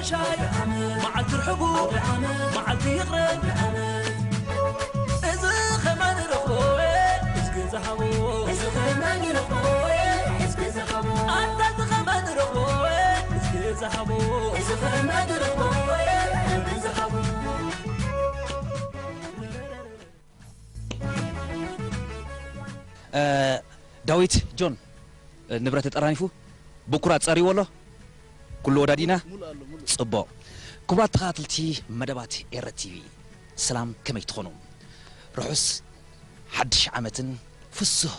ሻይ መዓልቲ ርሕቡ መዓልቲ ይቕረ እዚ ኸማን ረኽቦ እስኪ ዝሃቦ እዚ ኸማን ረኽቦ እስኪ ዝሃቦ ኣታ እዚ ኸማን ረኽቦ እስኪ ዝሃቦ እዚ ኸማን ረኽቦ እስኪ ዝሃቦ ዳዊት ጆን ንብረት ተጠራኒፉ ብኩራት ጸሪዎ ኣሎ። ኩሉ ወዳዲና ጽቡቕ። ክቡራት ተኸታተልቲ መደባት ኤረ ቲቪ ሰላም፣ ከመይ ትኾኑ? ርሑስ ሓድሽ ዓመትን ፍሱህ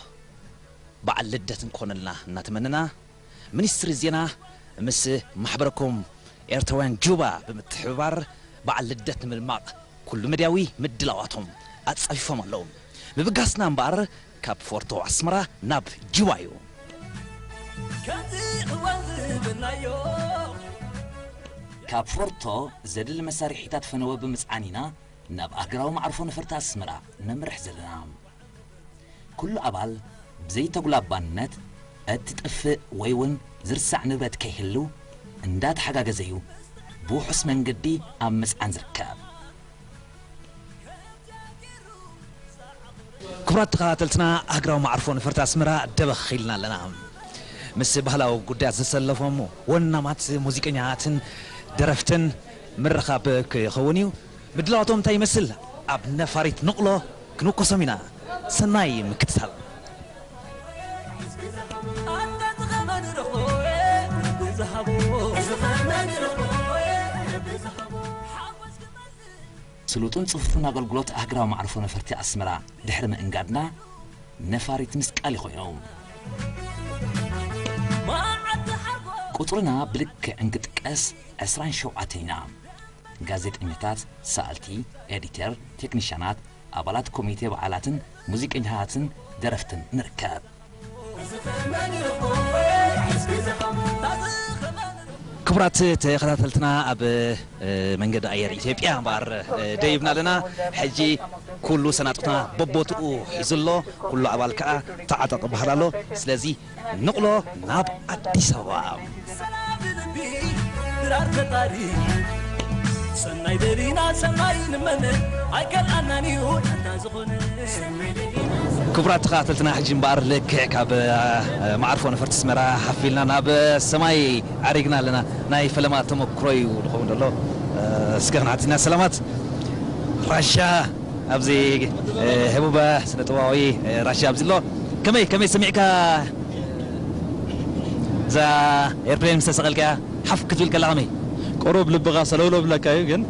በዓል ልደትን ክኾነልና እናተመነና፣ ሚኒስትሪ ዜና ምስ ማሕበረኮም ኤርትራውያን ጁባ ብምትሕብባር በዓል ልደት ንምድማቕ ኩሉ መድያዊ ምድላዋቶም ኣጻፊፎም ኣለዉ። ምብጋስና እምበኣር ካብ ፎርቶ ኣስመራ ናብ ጁባ እዩ። ከምዚ እዋን ዝብልናዮ ካብ ፎርቶ ዘድሊ መሳርሒታት ፈነወ ብምጽዓን ኢና ናብ ኣህግራዊ መዓርፎ ነፈርቲ ኣስመራ ነምርሕ ዘለና። ኩሉ ኣባል ብዘይተጉላባነት እትጠፍእ ወይ እውን ዝርሳዕ ንብረት ከይህሉ እንዳተሓጋገዘ እዩ ብውሑስ መንገዲ ኣብ ምጽዓን ዝርከብ። ክቡራት ተኸታተልትና ኣህግራዊ መዓርፎ ነፈርቲ ኣስመራ ደበኽ ኢልና ኣለና። ምስ ባህላዊ ጉዳያት ዝተሰለፎም ወናማት ሙዚቀኛታትን ደረፍትን ምርኻብ ክኸውን እዩ። ምድላዋቶም እንታይ ይመስል? ኣብ ነፋሪት ንቕሎ ክንውከሶም ኢና። ሰናይ ምክትታል። ስሉጥን ጽፉፍን ኣገልግሎት ኣህግራዊ መዕርፎ ነፈርቲ ኣስመራ ድሕሪ ምእንጋድና፣ ነፋሪት ምስ ቃል ይኾይኑ። ቁጽርና ብልክዕ እንክጥቀስ ዕስራን ሸውዓተን ኢና። ጋዜጠኛታት፣ ሰኣልቲ፣ ኤዲተር፣ ቴክኒሻናት፣ ኣባላት ኮሚቴ በዓላትን ሙዚቀኛታትን ደረፍትን ንርከብ። ክቡራት ተኸታተልትና፣ ኣብ መንገዲ ኣየር ኢትዮጵያ እምበኣር ደይብና ኣለና። ሕጂ ኩሉ ሰናጥቕና በቦትኡ ሒዙ ኣሎ። ኩሉ ኣባል ከኣ ተዓጠቕ ይበሃል ኣሎ። ስለዚ ንቕሎ ናብ ኣዲስ ኣበባ። ሰላም ንልቢ ድራር ፈጣሪ ሰናይ ደሊና ሰናይ ንመነ ኣይከልኣናን እዩ ናትና ዝኾነ። ክቡራት ተኸታተልትና፣ ሕጂ እምበኣር ልክዕ ካብ መዓርፎ ነፈርቲ ኣስመራ ሓፍ ኢልና ናብ ሰማይ ዓሪግና ኣለና። ናይ ፈለማ ተመክሮ እዩ ዝኸውን ዘሎ። እስከ ክንሓትትና ሰላማት ራሻ ኣብዚ ህቡበ ስነ ጥበባዊ ራሻ ኣብዚ ኣሎ። ከመይ ከመይ ሰሚዕካ እዛ ኤርፕሌን ምስ ተሰቐልካያ ሓፍ ክትብል ከላ ከመይ? ቁሩብ ልብኻ ሰለውለው ብለካ እዩ ግን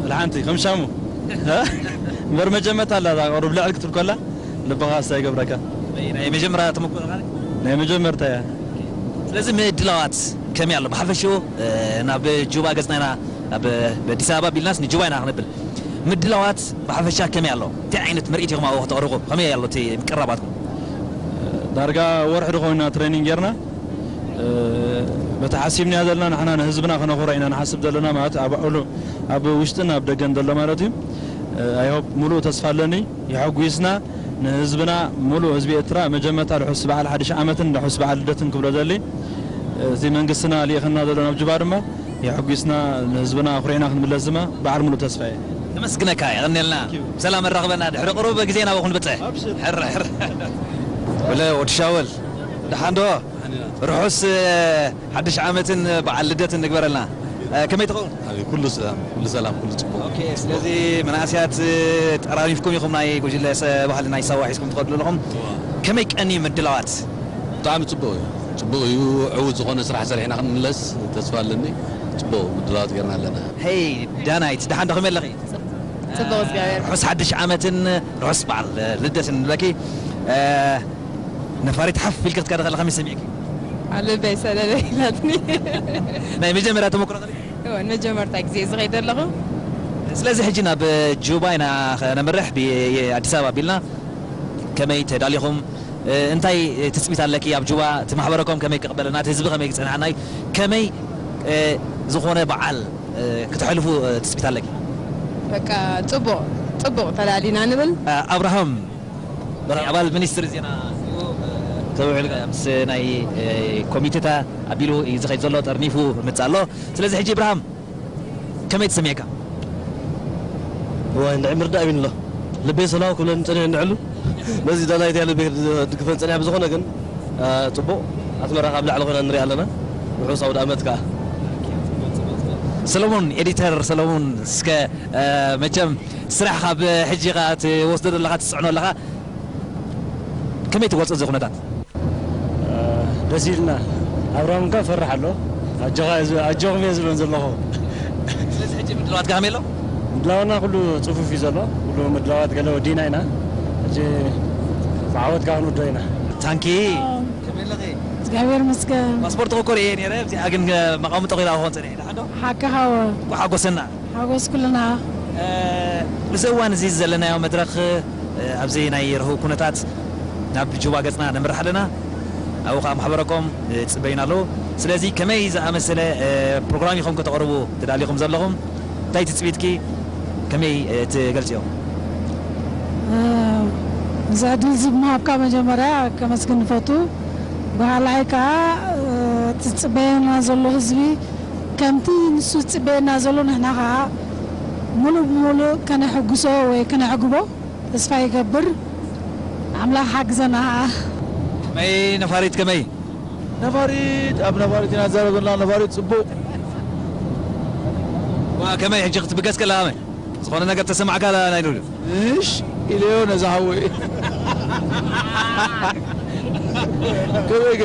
ልሓንቲ ከም ሻሙ እምበር መጀመርታ ኣላ እዛ ቁሩብ ልዕል ክትብል ከላ ልብኻ ስታይ ይገብረካ። ናይ መጀመርያ ተመክሮ ናይ መጀመርታ እያ። ስለዚ ምድላዋት ከመይ ኣሎ ብሓፈሽኡ? ናብ ጁባ ገጽና ኢና፣ ኣብ ኣዲስ ኣበባ ቢልናስ ንጁባ ኢና ክንብል። ምድላዋት ብሓፈሻ ከመይ ኣሎ? እንታይ ዓይነት ምርኢት ኢኹም ኣብኡ ከተቕርቡ? ከመይ ኣሎ እቲ ምቅራባትኩም? ዳርጋ ወርሒ ዶ ኮይና ትሬኒንግ ጌርና። በቲ ሓሲብናዮ ዘለና ንሕና ንህዝብና ከነኹርዕ ኢና ንሓስብ ዘለና ማለት ኣብ ዕሉ ኣብ ውሽጥን ኣብ ደገን ዘሎ ማለት እዩ። ኣይ ሆፕ ሙሉእ ተስፋ ኣለኒ። የሐጒስና ንህዝብና ሙሉእ ህዝቢ ኤርትራ መጀመርታ ርሑስ በዓል ሓድሽ ዓመትን ርሑስ በዓል ልደትን ክብሎ ዘሊ። እዚ መንግስትና ልኢኽና ዘሎ ናብ ጁባ ድማ የሐጒስና ንህዝብና ኣኹሪዕና ክንምለስ ድማ በዓል ሙሉእ ተስፋ እየ። ነመስግነካ፣ የቐንየልና። ብሰላም ኣራኽበና፣ ድሕሪ ቁሩብ ግዜ ናብኡ ክንብጽሕ። ኣብሽር። ሕረ፣ ሕረ። ወለ ወዲ ሻወል፣ ደሓን ዶ? ርሑስ ሓድሽ ዓመትን በዓል ልደትን ንግበረልና። ከመይ ትኸውን? ኣቢ ኩሉ ሰላም፣ ኩሉ ሰላም፣ ኩሉ ጽቡቕ። ኦኬ፣ ስለዚ መናእሰያት ጠራኒፍኩም ኢኹም ናይ ጉጅለ ሰ-፣ ባህሊ ናይ ሳዋ ሒዝኩም ትኸዱ ዘለኹም። እዋ። ከመይ ቀንዩ ምድላዋት? ብጣዕሚ ጽቡቕ እዩ። ጽቡቕ እዩ። ዕዉት ዝኾነ ስራሕ ሰሪሕና ክንምለስ ተስፋ ኣለኒ። ጽቡቕ ምድላዋት ጌርና ኣለና። ሄይ ዳናይት፣ ደሓን ዶ ከመይ ኣለኺ? ጽቡቕ እግዚኣብሔር። ርሑስ ሓድሽ ዓመትን ርሑስ በዓል ልደትን ንብለኪ። ነፋሪት ሓፍ ኢልኪ ክትከዲ ከለኺ ከመይ ሰሚዕኪ? ኣብ ልበይ ሰለለ ኢላትኒ። ናይ መጀመርያ ተመክሮ ከ? እወ፣ ንመጀመርታ ግዜ ዝኸይድ ዘለኹ። ስለዚ ሕጂ ናብ ጁባ ኢና ከነምርሕ፣ ብኣዲስ ኣበባ ኣቢልና። ከመይ ተዳሊኹም? እንታይ ትጽቢት ኣለኪ? ኣብ ጁባ እቲ ማሕበረኮም ከመይ ክቕበለና፣ እቲ ህዝቢ ከመይ ክጸንሓና እዩ? ከመይ ዝኾነ በዓል ክተሕልፉ ትጽቢት ኣለኪ? በቃ ጽቡቕ፣ ጽቡቕ ተላሊና ንብል። ኣብርሃም በርሀ፣ ኣባል ሚኒስትሪ ዜና። ተውዕል ምስ ናይ ኮሚቴታ ኣቢሉ እዩ ዝኸይድ ዘሎ፣ ጠርኒፉ ምጽእ ኣሎ። ስለዚ ሕጂ እብርሃም ከመይ ተሰሚዕካ? እዋይ እንድዒ ምርዳእ ቢኒ ኣሎ። ልበይ ሰላም ክብለኒ ጸኒሑ እንድዕሉ ነዚ ዳናይት እያ ልበይ ድግፈን ጸኒሓ። ብዝኾነ ግን ጽቡቕ፣ ኣስመራ ካብ ላዕሊ ኮይና ንሪኣ ኣለና። ውሑስ ኣውደ ኣመት ከኣ። ሰለሙን፣ ኤዲተር ሰለሙን፣ እስከ መቸም ስራሕ ካብ ሕጂ ኻ ትወስዶ ዘለኻ ትጽዕኖ ኣለኻ፣ ከመይ ትገልጾ እዚ ኩነታት? ደስ ኢልና። ኣብርሃም እንኳ ፈርሕ ኣሎ። ኣጆኻ ኣጆኹም እየ ዝብለን ዘለኹ። ስለዚ ሕጂ ምድላዋትካ ከመይ ኣሎ? ምድላውና ኩሉ ጽፉፍ እዩ ዘሎ። ኩሉ ምድላዋት ገለ ወዲና ኢና። ሕጂ ብዓወት ከዓ ክንውዶ ኢና። ታንኪ። እግዚኣብሔር ይመስገን። ፓስፖርት ክኮር እየ ነረ፣ እዚኣ ግን መቃምጦ ኪላ ክኾን ጸኒሐ። ደሓን ዶ? ሓቂ ሃወ። ሓጎሰና። ሓጎስ ኩልና። እዚ እዋን እዚ ዘለናዮ መድረኽ ኣብዚ ናይ ርህው ኩነታት ናብ ጁባ ገጽና ነምርሕ ኣለና። ኣብኡ ከዓ ማሕበረኮም ይጽበዩና ኣለዉ። ስለዚ ከመይ ዝኣመሰለ ፕሮግራም ኢኹም ከተቕርቡ ተዳሊኹም ዘለኹም? እንታይ ትጽቢትኪ ከመይ ትገልጽዮ? እዚ ዕድል እዚ ብምሃብካ መጀመርያ ከመስግን ንፈቱ። ብኻልኣይ ከዓ እቲ ዝጽበየና ዘሎ ህዝቢ ከምቲ ንሱ ዝጽበየና ዘሎ ንሕና ከዓ ሙሉእ ብሙሉእ ከነሕጉሶ ወይ ከነዕግቦ ተስፋ ይገብር። ኣምላኽ ሓግዘና። ከመይ ነፋሪት ከመይ? ነፋሪት ኣብ ነፋሪት ኢና ንዛረብ ዘለና። ነፋሪት ጽቡቕ። ዋ ከመይ ሕጂ ክትብገስ ከላ ከመይ ዝኾነ ነገር ተሰማዕካ ናይ ሉሉ? እሽ ኢለዮ ነዛ ሓወይ። ከመይ ከ?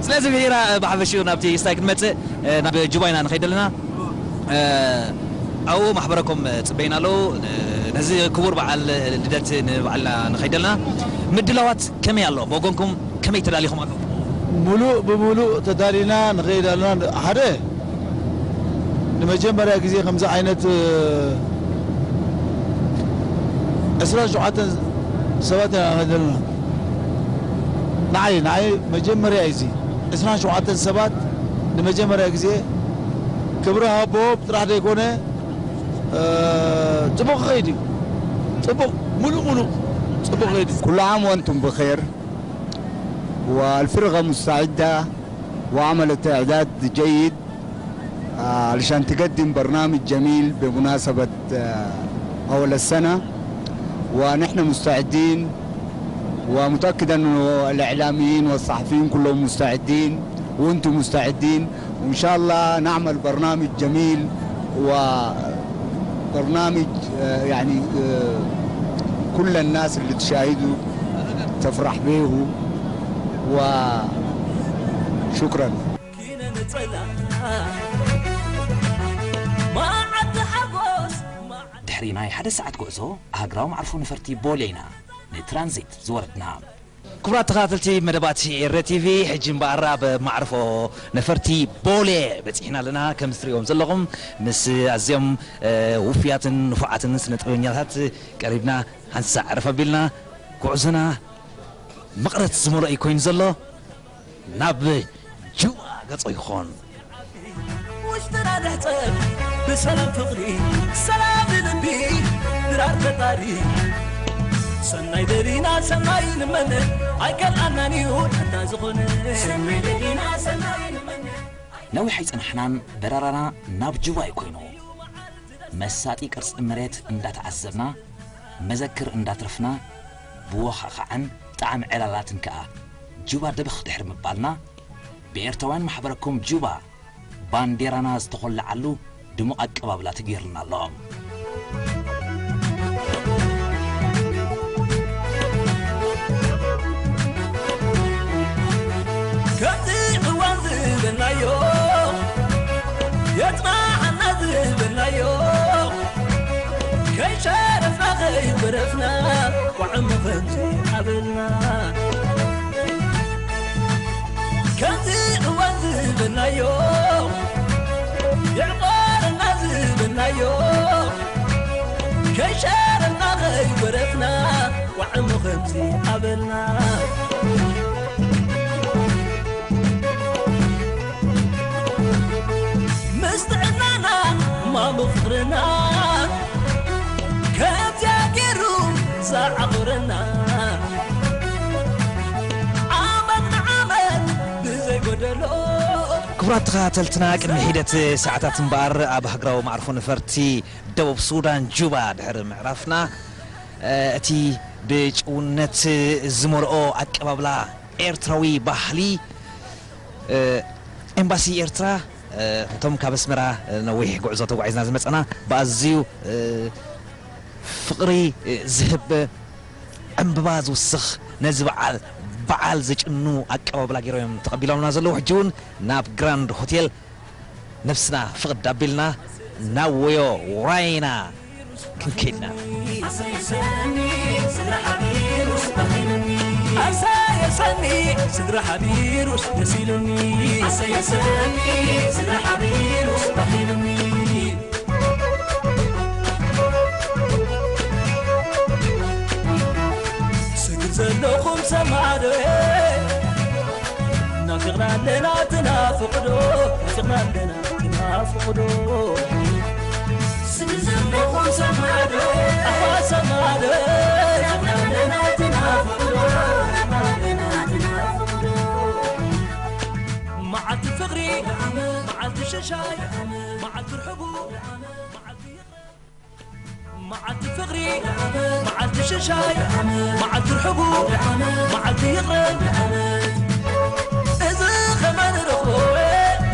ስለዚ ብሂራ ብሓፈሽኡ ናብቲ ስታይ ክትመጽእ ናብ ጁባ ኢና ንኸይድ ኣለና። ኣብኡ ማሕበረኮም ጽበይና ኣለዉ። ነዚ ክቡር በዓል ልደት ንበዓልና ንኸይድ ኣለና። ምድላዋት ከመይ ኣሎ? ብወገንኩም ከመይ ተዳሊኹም ኣለኹም? ሙሉእ ብሙሉእ ተዳሊና ንኸይድ ኣለና። ሓደ ንመጀመርያ ግዜ ከምዚ ዓይነት ዕስራን ሸውዓተን ሰባት ኢና ንኸይድ ዘለና። ንዓይ ንዓይ መጀመርያ እዩ እዚ ዕስራን ሸውዓተን ሰባት ንመጀመርያ ግዜ ክብሪ ሃቦ ጥራሕ ዘይኮነ ጽቡቕ ክኸይድ እዩ። ጽቡቕ ሙሉእ ሙሉእ ጽቡቕ ክኸይድ እዩ። كل عام وأنتم بخير والفرقة مستعدة وعملت إعداد جيد علشان تقدم برنامج جميل بمناسبة أول السنة، ونحن مستعدين، ومتأكد أنه الإعلاميين والصحفيين كلهم مستعدين، وأنتم مستعدين، وإن شاء الله نعمل برنامج جميل وبرنامج يعني كل الناس اللي تشاهده تفرح به. وشكرا. መዓልቲ ሓጎስ ድሕሪ ናይ ሓደ ሰዓት ጉዕዞ ኣህግራዊ መዕርፎ ነፈርቲ ቦሌ ኢና ንትራንዚት ዝወረድና። ክቡራት ተኸታተልቲ መደባት ኤረ ቲቪ፣ ሕጂ እምበኣር ኣብ መዕርፎ ነፈርቲ ቦሌ በፂሕና ኣለና። ከም እትሪእዎም ዘለኹም ምስ ኣዝዮም ውፍያትን ንፉዓትን ስነ ጥበበኛታት ቀሪብና ሓንሳእ ዕረፍ ኣቢልና ጉዕዞና መቕረት ዝመልኦ እዩ ኮይኑ ዘሎ። ናብ ጁባ ገጾ ይኾን። ውሽጥና ንሕጸብ ብሰላም ፍቕሪ ሰላም ንልቢ ድራር ፈጣሪ ሰናይ ደሊና ሰናይ ንመነ ኣይከልኣናን እዩ ኣታ ዝኾነ ሰናይ ደሊና ሰናይ ንመነ ነዊሕ ኣይጸናሕናን በረራና ናብ ጁባ እዩ ኮይኑ። መሳጢ ቅርጺ መሬት እንዳተዓዘብና መዘክር እንዳትረፍና ብወኻኻዕን ጣዕሚ ዕላላትን ከኣ ጁባ ደበኽ ድሕሪ ምባልና ብኤርትራውያን ማሕበረኮም ጁባ ባንዴራና ዝተኾለዓሉ ድሙቕ ኣቀባብላ ተገይሩልና ኣሎ። ከምዚ እዋን ዝበልናዮ የጽናሓና ዝበልናዮ ከይሸረፍና ከይበረፍና ዋዕሞ ከምዚ ኣበልና ከምዚ እዋን ዝበልናዮ የዕቆረና ዝበልናዮ ከይሸረፍና ከይበረፍና ዋዕሞ ከምዚ ኣበልና ምስ ጥዕናና ማሙ ፍቕርና ከምዚኣ ገይሩ ዝዓቑረና ክቡራት ተኸታተልትና፣ ቅድሚ ሒደት ሰዓታት እምበኣር ኣብ ሃገራዊ መዓርፎ ነፈርቲ ደቡብ ሱዳን ጁባ ድሕሪ ምዕራፍና፣ እ፣ እቲ ብጭውነት ዝመልኦ ኣቀባብላ ኤርትራዊ ባህሊ፣ እ፣ ኤምባሲ ኤርትራ፣ እ፣ እቶም ካብ ኣስመራ፣ እ፣ ነዊሕ ጉዕዞ ተጓዒዝና ዝመጸና ብኣዝዩ፣ እ፣ ፍቕሪ፣ እ፣ ዝህብ ዕምብባ ዝውስኽ ነዚ በዓል፣ በዓል ዘጭኑ ኣቀባብላ ገይሮም እዮም ተቐቢሎምና ዘለዉ። ሕጂ እውን ናብ ግራንድ ሆቴል ነብስና ፍቕድ ኣቢልና ናብ ወዮ ውራይና ክንከይድና። ኣሰየሰኒ ስድራ ሓቢሩስ ደስ ኢሉኒ። ኣሰየሰኒ ስድራ ሓቢሩስ ባሂሉኒ። ስግር ዘለኹም ሰማዕዶ ናፊቕና ኣለና ትናፍቕዶ። ናፊቕና ኣለና ትናፍቕዶ። ስግር ዘለኹም ሰማዕዶ ኣኻ ሰማዕዶ ናፊቕና ኣለና ትናፍቕዶ። መዓልቲ ፍቕሪ መዓልቲ ሽሻይ መዓልቲ ርሕቡ መዓልቲ ይቕረ መዓልቲ ፍቕሪ መዓልቲ ሽሻይ መዓልቲ ርሕቡ መዓልቲ ይቕረ። እዚ ኸመን ረኽቦ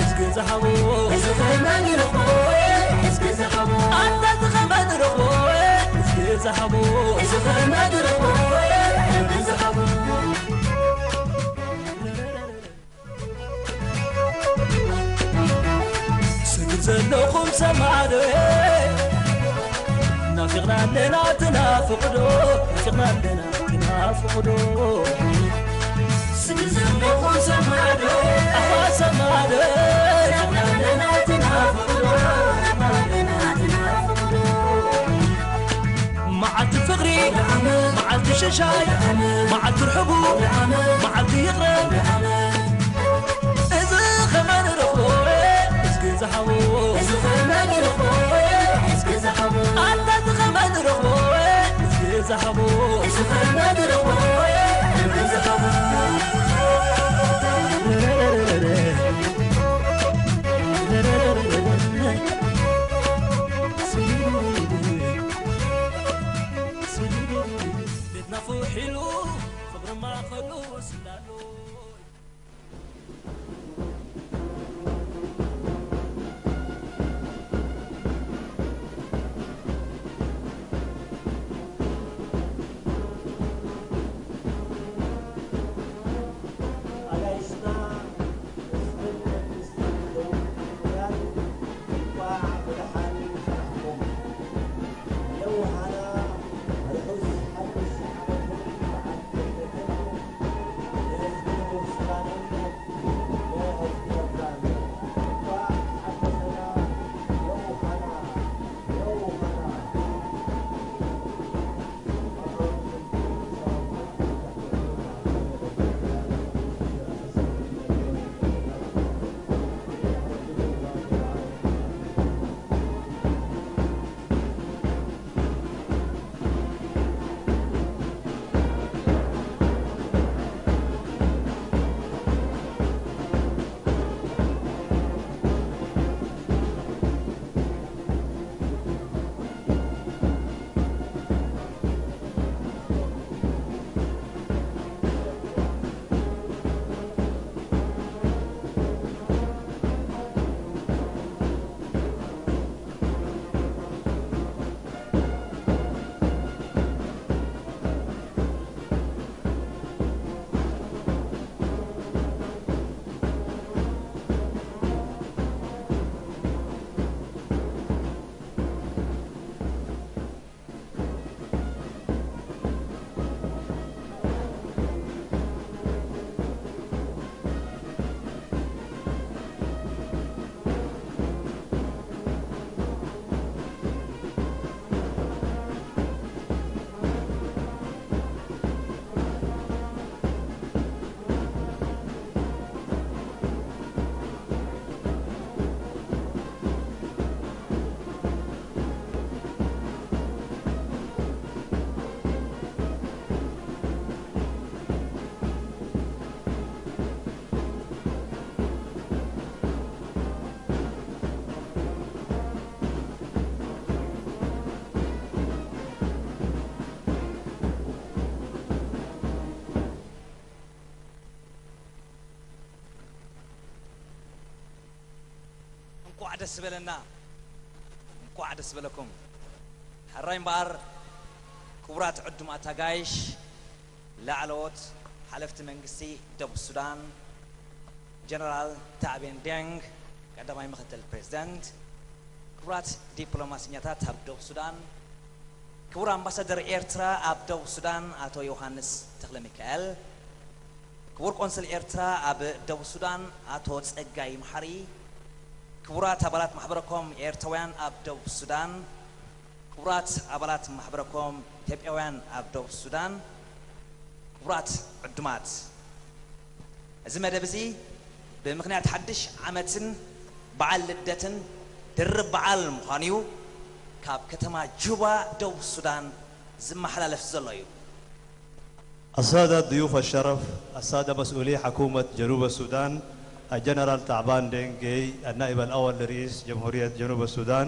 እስኪ ዝሃቦ። እዚ ኸመን ረኽቦ እስኪ ዝሃቦ። ኣንታ እዚ ኸመን ረኽቦ እስኪ ዝሃቦ። እዚ ኸመን ረኽቦ እስኪ ዝሃቦ። ስግር ዘለኹም ሰማዕዶ ናፊቕና ኣለና ትናፍቕዶ። ናፊቕና ኣለና ትናፍቕዶ። ስግር ዘለኹም ሰማዕዶ ኣኻ ሰማዕዶ ናፊቕና ኣለና ትናፍቕዶ። መዓልቲ ፍቕሪ መዓልቲ ሽሻይ መዓልቲ ርሕቡ መዓልቲ ይቕረ። እዚ ኸመን ረኽቦ እስኪ ዝሃቦ። እዚ ኸመን ረኽቦ እስኪ ዝሃቦ። ኣታ እዚ ኸመን ረኽቦ እስኪ ዝሃቦ። እዚ ኸመን ረኽቦ እስኪ ዝሃቦ። ቤትና ፍሕ ኢሉ ፍቕሪ ማእኸሉ ስላሉ። እንቋዕ ደስ በለና፣ እንቋዕ ደስ በለኩም። ሕራይ እምበኣር ክቡራት ዕዱማት ኣጋይሽ፣ ላዕለዎት ሓለፍቲ መንግስቲ ደቡብ ሱዳን፣ ጀነራል ታዕቤን ዴንግ ቀዳማይ ምክትል ፕሬዝደንት፣ ክቡራት ዲፕሎማስኛታት ኣብ ደቡብ ሱዳን፣ ክቡር ኣምባሳደር ኤርትራ ኣብ ደቡብ ሱዳን ኣቶ ዮሃንስ ተኽለ ሚካኤል፣ ክቡር ቆንስል ኤርትራ ኣብ ደቡብ ሱዳን ኣቶ ጸጋይ መሓሪ፣ ክቡራት ኣባላት ማሕበረኮም ኤርትራውያን ኣብ ደቡብ ሱዳን፣ ክቡራት ኣባላት ማሕበረኮም ኢትዮጵያውያን ኣብ ደቡብ ሱዳን፣ ክቡራት ዕዱማት፣ እዚ መደብ እዚ ብምኽንያት ሓድሽ ዓመትን በዓል ልደትን ድርብ በዓል ምዃኑ እዩ ካብ ከተማ ጁባ ደቡብ ሱዳን ዝመሓላለፍ ዘሎ እዩ። السادة ضيوف الشرف، السادة مسؤولي حكومة جنوب السودان، الجنرال تعبان دينغ غاي، النائب الأول لرئيس جمهورية جنوب السودان،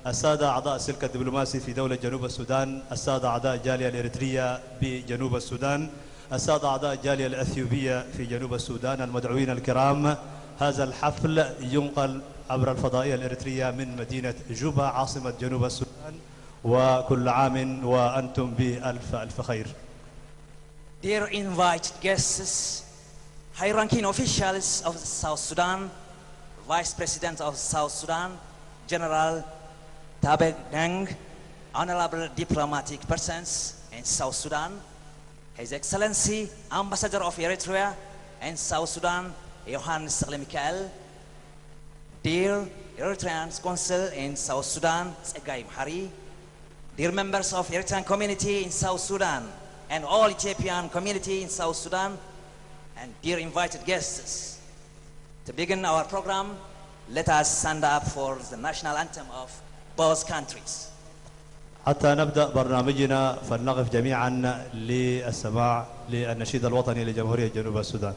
السادة أعضاء السلك الدبلوماسي في دولة جنوب السودان، السادة أعضاء الجالية الإريترية بجنوب السودان، السادة أعضاء الجالية الأثيوبية في جنوب السودان، المدعوين الكرام، هذا الحفل ينقل عبر الفضائية الإريترية من مدينة جوبا عاصمة جنوب السودان، وكل عام وأنتم بألف ألف خير. Dear invited guests, high-ranking officials of South Sudan, Vice President of South Sudan, General Tabe Deng, honorable diplomatic persons in South Sudan, His Excellency Ambassador of Eritrea in South Sudan, Johannes Mikael, Dear Eritrean Consul in South Sudan, Tsegay Mhari, Dear members of Eritrean community in South Sudan and all Ethiopian community in South Sudan, and dear invited guests, to begin our program, let us stand up for the national anthem of both countries. حتى نبدأ برنامجنا فلنقف جميعا للسماع للنشيد الوطني لجمهورية جنوب السودان.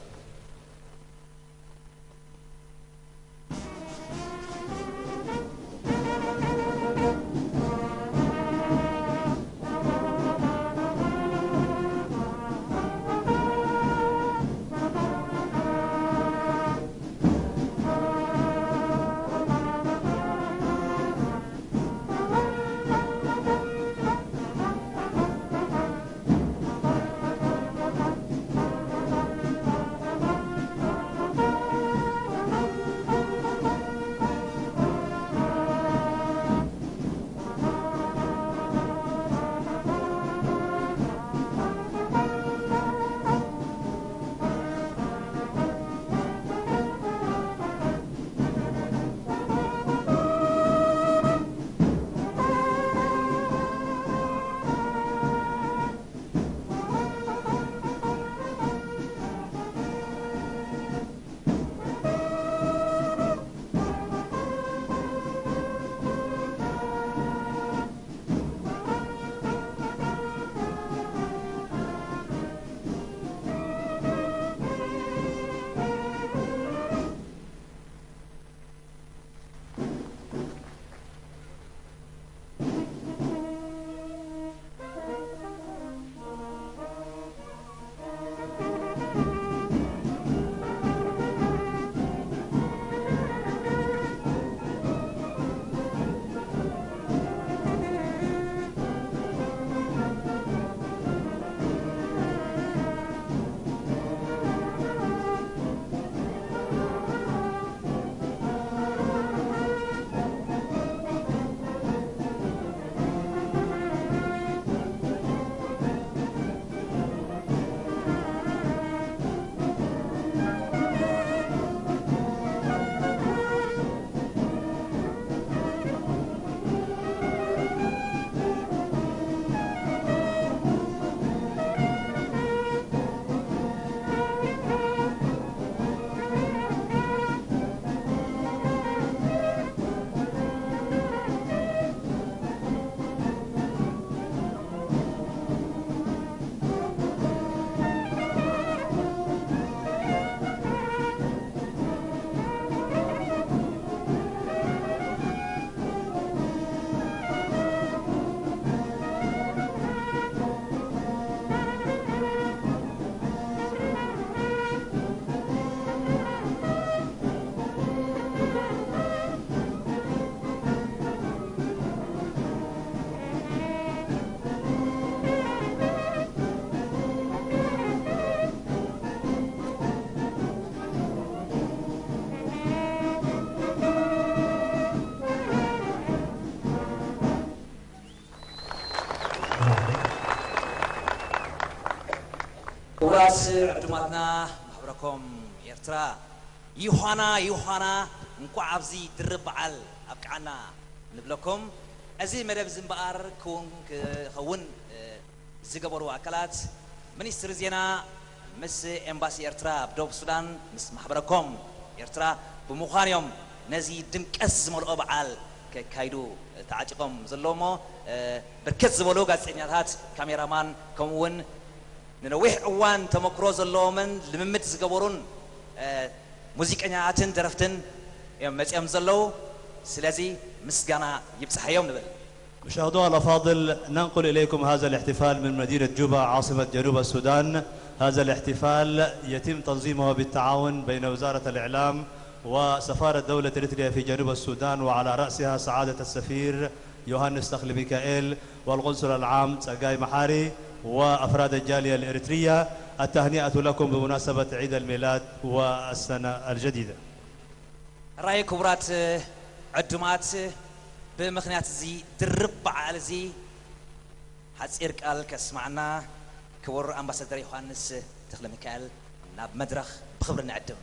ባስ ዕዱማትና ማሕበረኮም ኤርትራ፣ ዮሃና ዮሃና፣ እንኳዕ ኣብዚ ድርብ በዓል ኣብቅዓና ንብለኩም። እዚ መደብ እዚ እምበኣር ክውን ክኸውን ዝገበሩ ኣካላት፣ ሚኒስትሪ ዜና ምስ ኤምባሲ ኤርትራ ኣብ ደቡብ ሱዳን፣ ምስ ማሕበረኮም ኤርትራ ብምዃን እዮም ነዚ ድምቀት ዝመልኦ በዓል ከካይዱ ተዓጢቖም ዘለዉ እሞ፣ ብርክት ዝበሉ ጋዜጠኛታት፣ ካሜራማን፣ ከምኡ እውን ንነዊሕ እዋን ተመክሮ ዘለዎምን ልምምድ ዝገበሩን ሙዚቀኛታትን ደረፍትን እዮም መጺኦም ዘለዉ። ስለዚ ምስጋና ይብጽሓዮም ንብል። مشاهدونا الأفاضل، ننقل إليكم هذا الاحتفال من مدينة جوبا عاصمة جنوب السودان. هذا الاحتفال يتم تنظيمه بالتعاون بين وزارة الإعلام وسفارة دولة إريتريا في جنوب السودان، وعلى رأسها سعادة السفير يوهانس تخل ميكائيل والقنصل العام تسقاي محاري وأفراد الجالية الإريترية. التهنئة لكم بمناسبة عيد الميلاد والسنة الجديدة. ራይ ክቡራት ዕዱማት፣ ብምኽንያት እዚ ድርብ በዓል እዚ ሓጺር ቃል ከስማዕና ክቡር ኣምባሳደር ዮሃንስ ተኽለ ሚካኤል ናብ መድረኽ ብኽብሪ ንዕድም።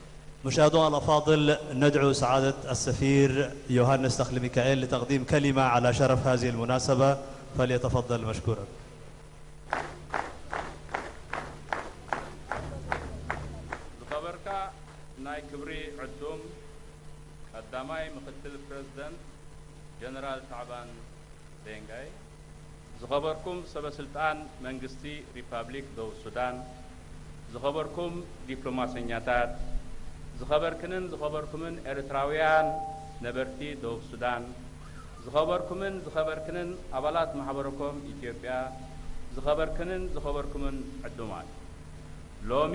مشاهدونا الأفاضل، ندعو سعادة السفير يوهانس تخل ميكائيل لتقديم كلمة على شرف هذه المناسبة، فليتفضل مشكورا. ዝኸበርካ ናይ ክብሪ ዕዱም ቀዳማይ ምክትል ፕረዚደንት ጀነራል ታዕባን ዴንጋይ፣ ዝኸበርኩም ሰበ ስልጣን መንግስቲ ሪፓብሊክ ደቡብ ሱዳን፣ ዝኸበርኩም ዲፕሎማሰኛታት፣ ዝኸበርክንን ዝኸበርኩምን ኤርትራውያን ነበርቲ ደቡብ ሱዳን፣ ዝኸበርኩምን ዝኸበርክንን ኣባላት ማሕበረኮም ኢትዮጵያ፣ ዝኸበርክንን ዝኸበርኩምን ዕዱማት፣ ሎሚ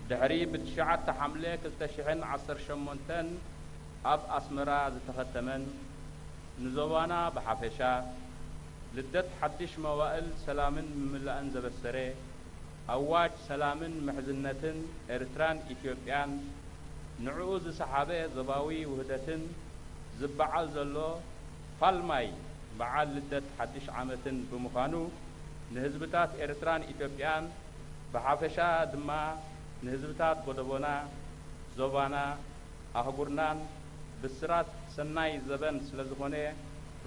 ድሕሪ ብትሽዓተ ሓምለ ክልተ ሽሕን ዓሰርተ ሸሞንተን ኣብ ኣስመራ ዝተኸተመን ንዞባና ብሓፈሻ ልደት ሓድሽ መዋእል ሰላምን ምምላእን ዘበሰረ ኣዋጅ ሰላምን ምሕዝነትን ኤርትራን ኢትዮጵያን ንዕኡ ዝሰሓበ ዞባዊ ውህደትን ዝበዓል ዘሎ ፋልማይ በዓል ልደት ሓድሽ ዓመትን ብምዃኑ ንህዝብታት ኤርትራን ኢትዮጵያን ብሓፈሻ ድማ ንህዝብታት ጎደቦና፣ ዞባና፣ ኣህጉርናን ብስራት ሰናይ ዘበን ስለዝኾነ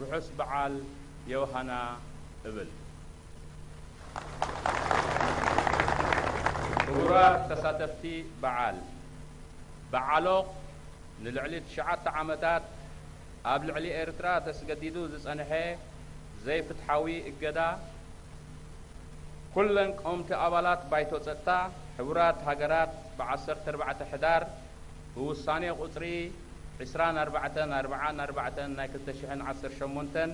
ርሑስ በዓል ዮሃና እብል። ክቡራት ተሳተፍቲ በዓል፣ በዓሎ ንልዕሊ ትሽዓተ ዓመታት ኣብ ልዕሊ ኤርትራ ተስገዲዱ ዝጸንሐ ዘይፍትሓዊ እገዳ፣ ኩለን ቀወምቲ ኣባላት ባይቶ ጸጥታ ሕቡራት ሃገራት ብዓሰርተ ኣርባዕተ ሕዳር ብውሳኔ ቁጽሪ ዕስራን ኣርባዕተን ኣርባዓን ኣርባዕተን ናይ ክልተ ሽሕን ዓሰርተ ሸሞንተን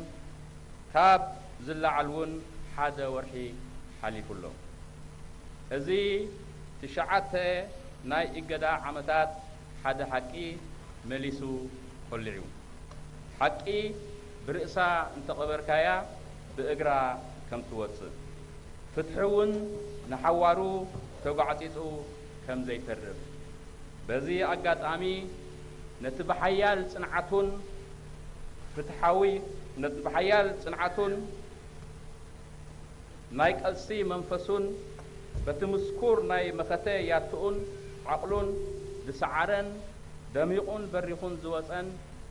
ካብ ዝለዓል እውን ሓደ ወርሒ ሓሊፉ ኣሎ። እዚ ትሽዓተ ናይ እገዳ ዓመታት ሓደ ሓቂ መሊሱ ቆሊዑ። ሓቂ ብርእሳ እንተቐበርካያ ብእግራ ከም ትወጽእ፣ ፍትሒ እውን ንሓዋሩ ተጓዕጺጹ ከም ዘይተርፍ። በዚ ኣጋጣሚ ነቲ ብሓያል ጽንዓቱን ፍትሓዊ፣ ነቲ ብሓያል ጽንዓቱን ናይ ቃልሲ መንፈሱን በቲ ምስኩር ናይ መኸተ ያትኡን ዓቕሉን ዝሰዓረን ደሚቑን በሪኹን ዝወጸን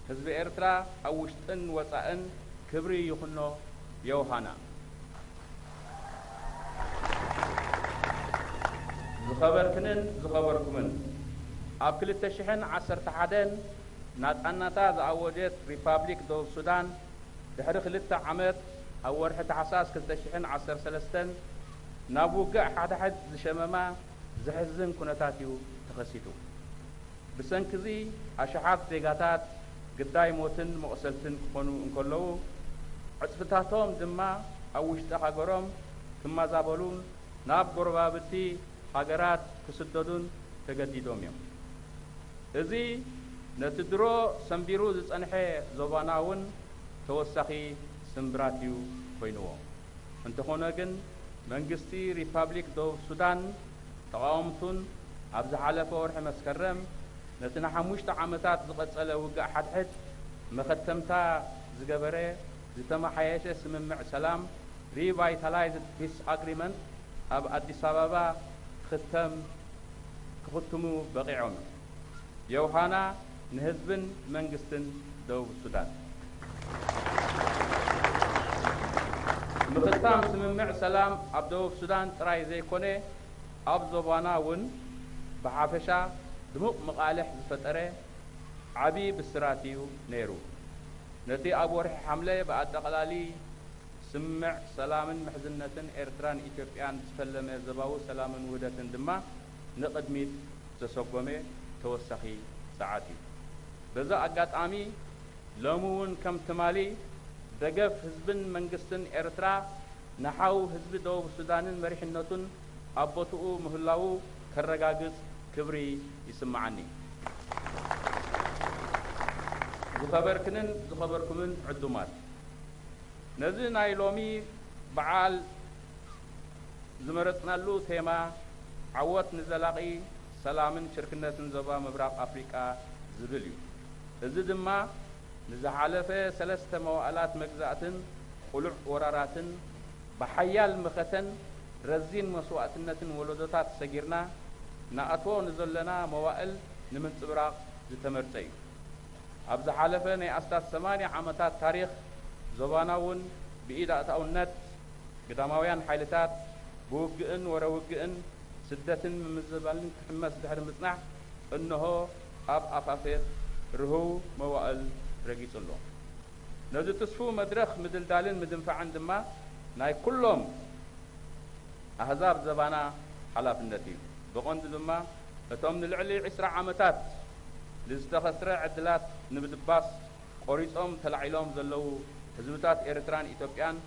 ህዝቢ ኤርትራ ኣብ ውሽጥን ወጻእን ክብሪ ይኹኖ። ዮሃና። ዝኸበርክንን ዝኸበርኩምን፣ ኣብ ክልተ ሽሕን ዓሰርተ ሓደን ናጻነታ ዝኣወጀት ሪፓብሊክ ደቡብ ሱዳን፣ ድሕሪ ክልተ ዓመት ኣብ ወርሒ ታሕሳስ ክልተ ሽሕን ዓሰርተ ሰለስተን ናብ ውግእ ሓድሕድ ዝሸመማ ዘሕዝን ኩነታት እዩ ተኸሲቱ። ብሰንኪ እዚ ኣሽሓት ዜጋታት ግዳይ ሞትን መቑሰልትን ክኾኑ እንከለዉ፣ ዕጽፍታቶም ድማ ኣብ ውሽጢ ሃገሮም ክመዛበሉን ናብ ጎረባብቲ ሃገራት ክስደዱን ተገዲዶም እዮም። እዚ ነቲ ድሮ ሰንቢሩ ዝጸንሐ ዞባና እውን ተወሳኺ ስምብራት እዩ ኮይንዎ። እንተኾነ ግን፣ መንግስቲ ሪፓብሊክ ደቡብ ሱዳን ተቓወምቱን ኣብ ዝሓለፈ ወርሒ መስከረም ነቲ ንሓሙሽተ ዓመታት ዝቐጸለ ውግእ ሓድሕድ መኸተምታ ዝገበረ ዝተመሓየሸ ስምምዕ ሰላም፣ ሪቫይታላይዝድ ፒስ ኣግሪመንት፣ ኣብ ኣዲስ ኣበባ ክተም ክኽትሙ በቒዖም። የውሃና ንህዝብን መንግስትን ደቡብ ሱዳን። ምኽታም ስምምዕ ሰላም ኣብ ደቡብ ሱዳን ጥራይ ዘይኮነ፣ ኣብ ዞባና እውን ብሓፈሻ ድሙቕ መቓልሕ ዝፈጠረ ዓቢ ብስራት እዩ ነይሩ። ነቲ ኣብ ወርሒ ሓምለ ብኣጠቓላሊ ስምምዕ ሰላምን ምሕዝነትን ኤርትራን ኢትዮጵያን ዝፈለመ ዞባዊ ሰላምን ውህደትን ድማ ንቕድሚት ዘሰጎመ ተወሳኺ ጸዓት እዩ። በዚ ኣጋጣሚ፣ ሎሚ እውን ከም ትማሊ ደገፍ ህዝብን መንግስትን ኤርትራ ንሓው ህዝቢ ደቡብ ሱዳንን መሪሕነቱን ኣብ ቦትኡ ምህላዉ ከረጋግጽ ክብሪ ይስምዓኒ። ዝኸበርክንን ዝኸበርኩምን ዕዱማት፣ ነዚ ናይ ሎሚ በዓል ዝመረጽናሉ ቴማ፣ ዓወት ንዘላቒ ሰላምን ሽርክነትን ዞባ ምብራቕ ኣፍሪቃ ዝብል እዩ። እዚ ድማ ንዝሓለፈ ሰለስተ መዋእላት መግዛእትን ቅሉዕ ወራራትን ብሓያል መኸተን ረዚን መስዋእትነትን ወለዶታት ሰጊርና ንኣትዎ ንዘለና መዋእል ንምንጽብራቕ ዝተመርጸ እዩ። ኣብ ዝሓለፈ ናይ ኣስታት ሰማንያ ዓመታት ታሪኽ ዞባና እውን ብኢድ ኣእታውነት ግዳማውያን ሓይልታት ብውግእን ወረ ውግእን ስደትን ምምዝባልን ክሕመስ ድሕሪ ምጽናሕ፣ እንሆ ኣብ ኣፋፌት ርህው መዋእል ረጊጹ ኣሎ። ነዚ ትስፉው መድረኽ ምድልዳልን ምድንፋዕን ድማ ናይ ኩሎም ኣህዛብ ዘባና ሓላፍነት እዩ። ብቐንዱ ድማ እቶም ንልዕሊ ዕስራ ዓመታት ንዝተኸስረ ዕድላት ንምድባስ ቆሪጾም ተላዒሎም ዘለዉ ህዝብታት ኤርትራን ኢትዮጵያን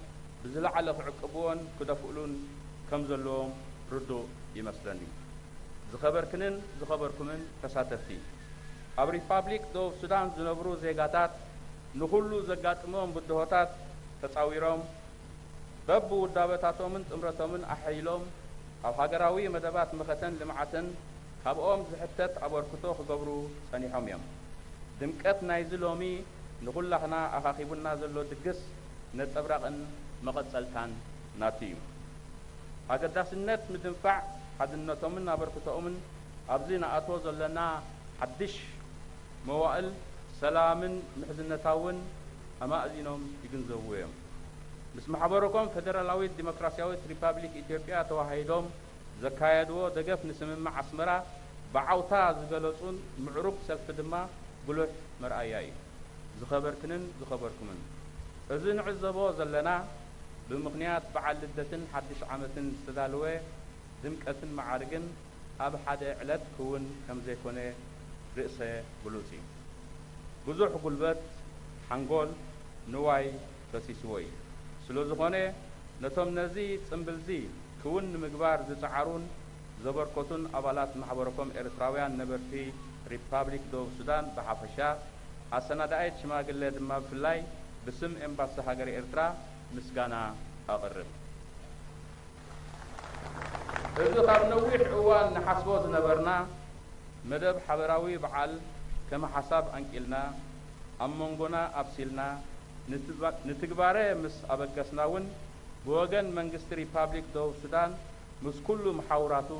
ብዝለዓለ ክዕቅብዎን ክደፍእሉን ከም ዘለዎም ርዱእ ይመስለኒ። ዝኸበርክንን ዝኸበርኩምን ተሳተፍቲ፣ ኣብ ሪፓብሊክ ደቡብ ሱዳን ዝነብሩ ዜጋታት ንኹሉ ዘጋጥሞም ብድሆታት ተጻዊሮም፣ በብውዳበታቶምን ጥምረቶምን ኣሐይሎም ኣብ ሃገራዊ መደባት መኸተን ልምዓትን ካብኦም ዝሕተት ኣበርክቶ ክገብሩ ጸኒሖም እዮም። ድምቀት ናይዚ ሎሚ ንኹላህና ኣኻኺቡና ዘሎ ድግስ ነጸብራቕን መቐጸልታን ናቱ እዩ። ኣገዳስነት ምድንፋዕ ሓድነቶምን ኣበርክቶኦምን ኣብዚ ንኣትዎ ዘለና ሓድሽ መዋእል ሰላምን ምሕዝነታውን ኣማእዚኖም ይግንዘብዎ እዮም። ምስ ማሕበረኮም ፈደራላዊት ዲሞክራስያዊት ሪፓብሊክ ኢትዮጵያ ተዋሃሂዶም ዘካየድዎ ደገፍ ንስምምዕ ኣስመራ ብዓውታ ዝገለጹን ምዕሩግ ሰልፊ ድማ ጉሉሕ መርኣያ እዩ። ዝኸበርክንን ዝኸበርኩምን፣ እዚ ንዕዘቦ ዘለና ብምኽንያት በዓል ልደትን ሓድሽ ዓመትን ዝተዳለወ ድምቀትን መዓርግን ኣብ ሓደ ዕለት ክውን ከም ዘይኮነ ርእሰ ግሉጽ እዩ። ብዙሕ ጉልበት፣ ሓንጎል፣ ንዋይ ፈሲስዎ እዩ። ስለ ዝኾነ፣ ነቶም ነዚ ጽምብልዚ ክውን ንምግባር ዝጸዓሩን ዘበርከቱን ኣባላት ማሕበረኮም ኤርትራውያን ነበርቲ ሪፓብሊክ ደቡብ ሱዳን ብሓፈሻ፣ ኣሰናዳኣይት ሽማግለ ድማ ብፍላይ ብስም ኤምባሲ ሃገረ ኤርትራ ምስጋና ኣቕርብ። እዚ ካብ ነዊሕ እዋን ንሓስቦ ዝነበርና መደብ ሓበራዊ በዓል ከመ ሓሳብ ኣንቂልና፣ ኣብ መንጎና ኣብሲልና፣ ንትባ-፣ ንትግባረ ምስ ኣበገስና እውን፣ ብወገን መንግስቲ ሪፓብሊክ ደቡብ ሱዳን ምስ ኩሉ መሓውራቱ፣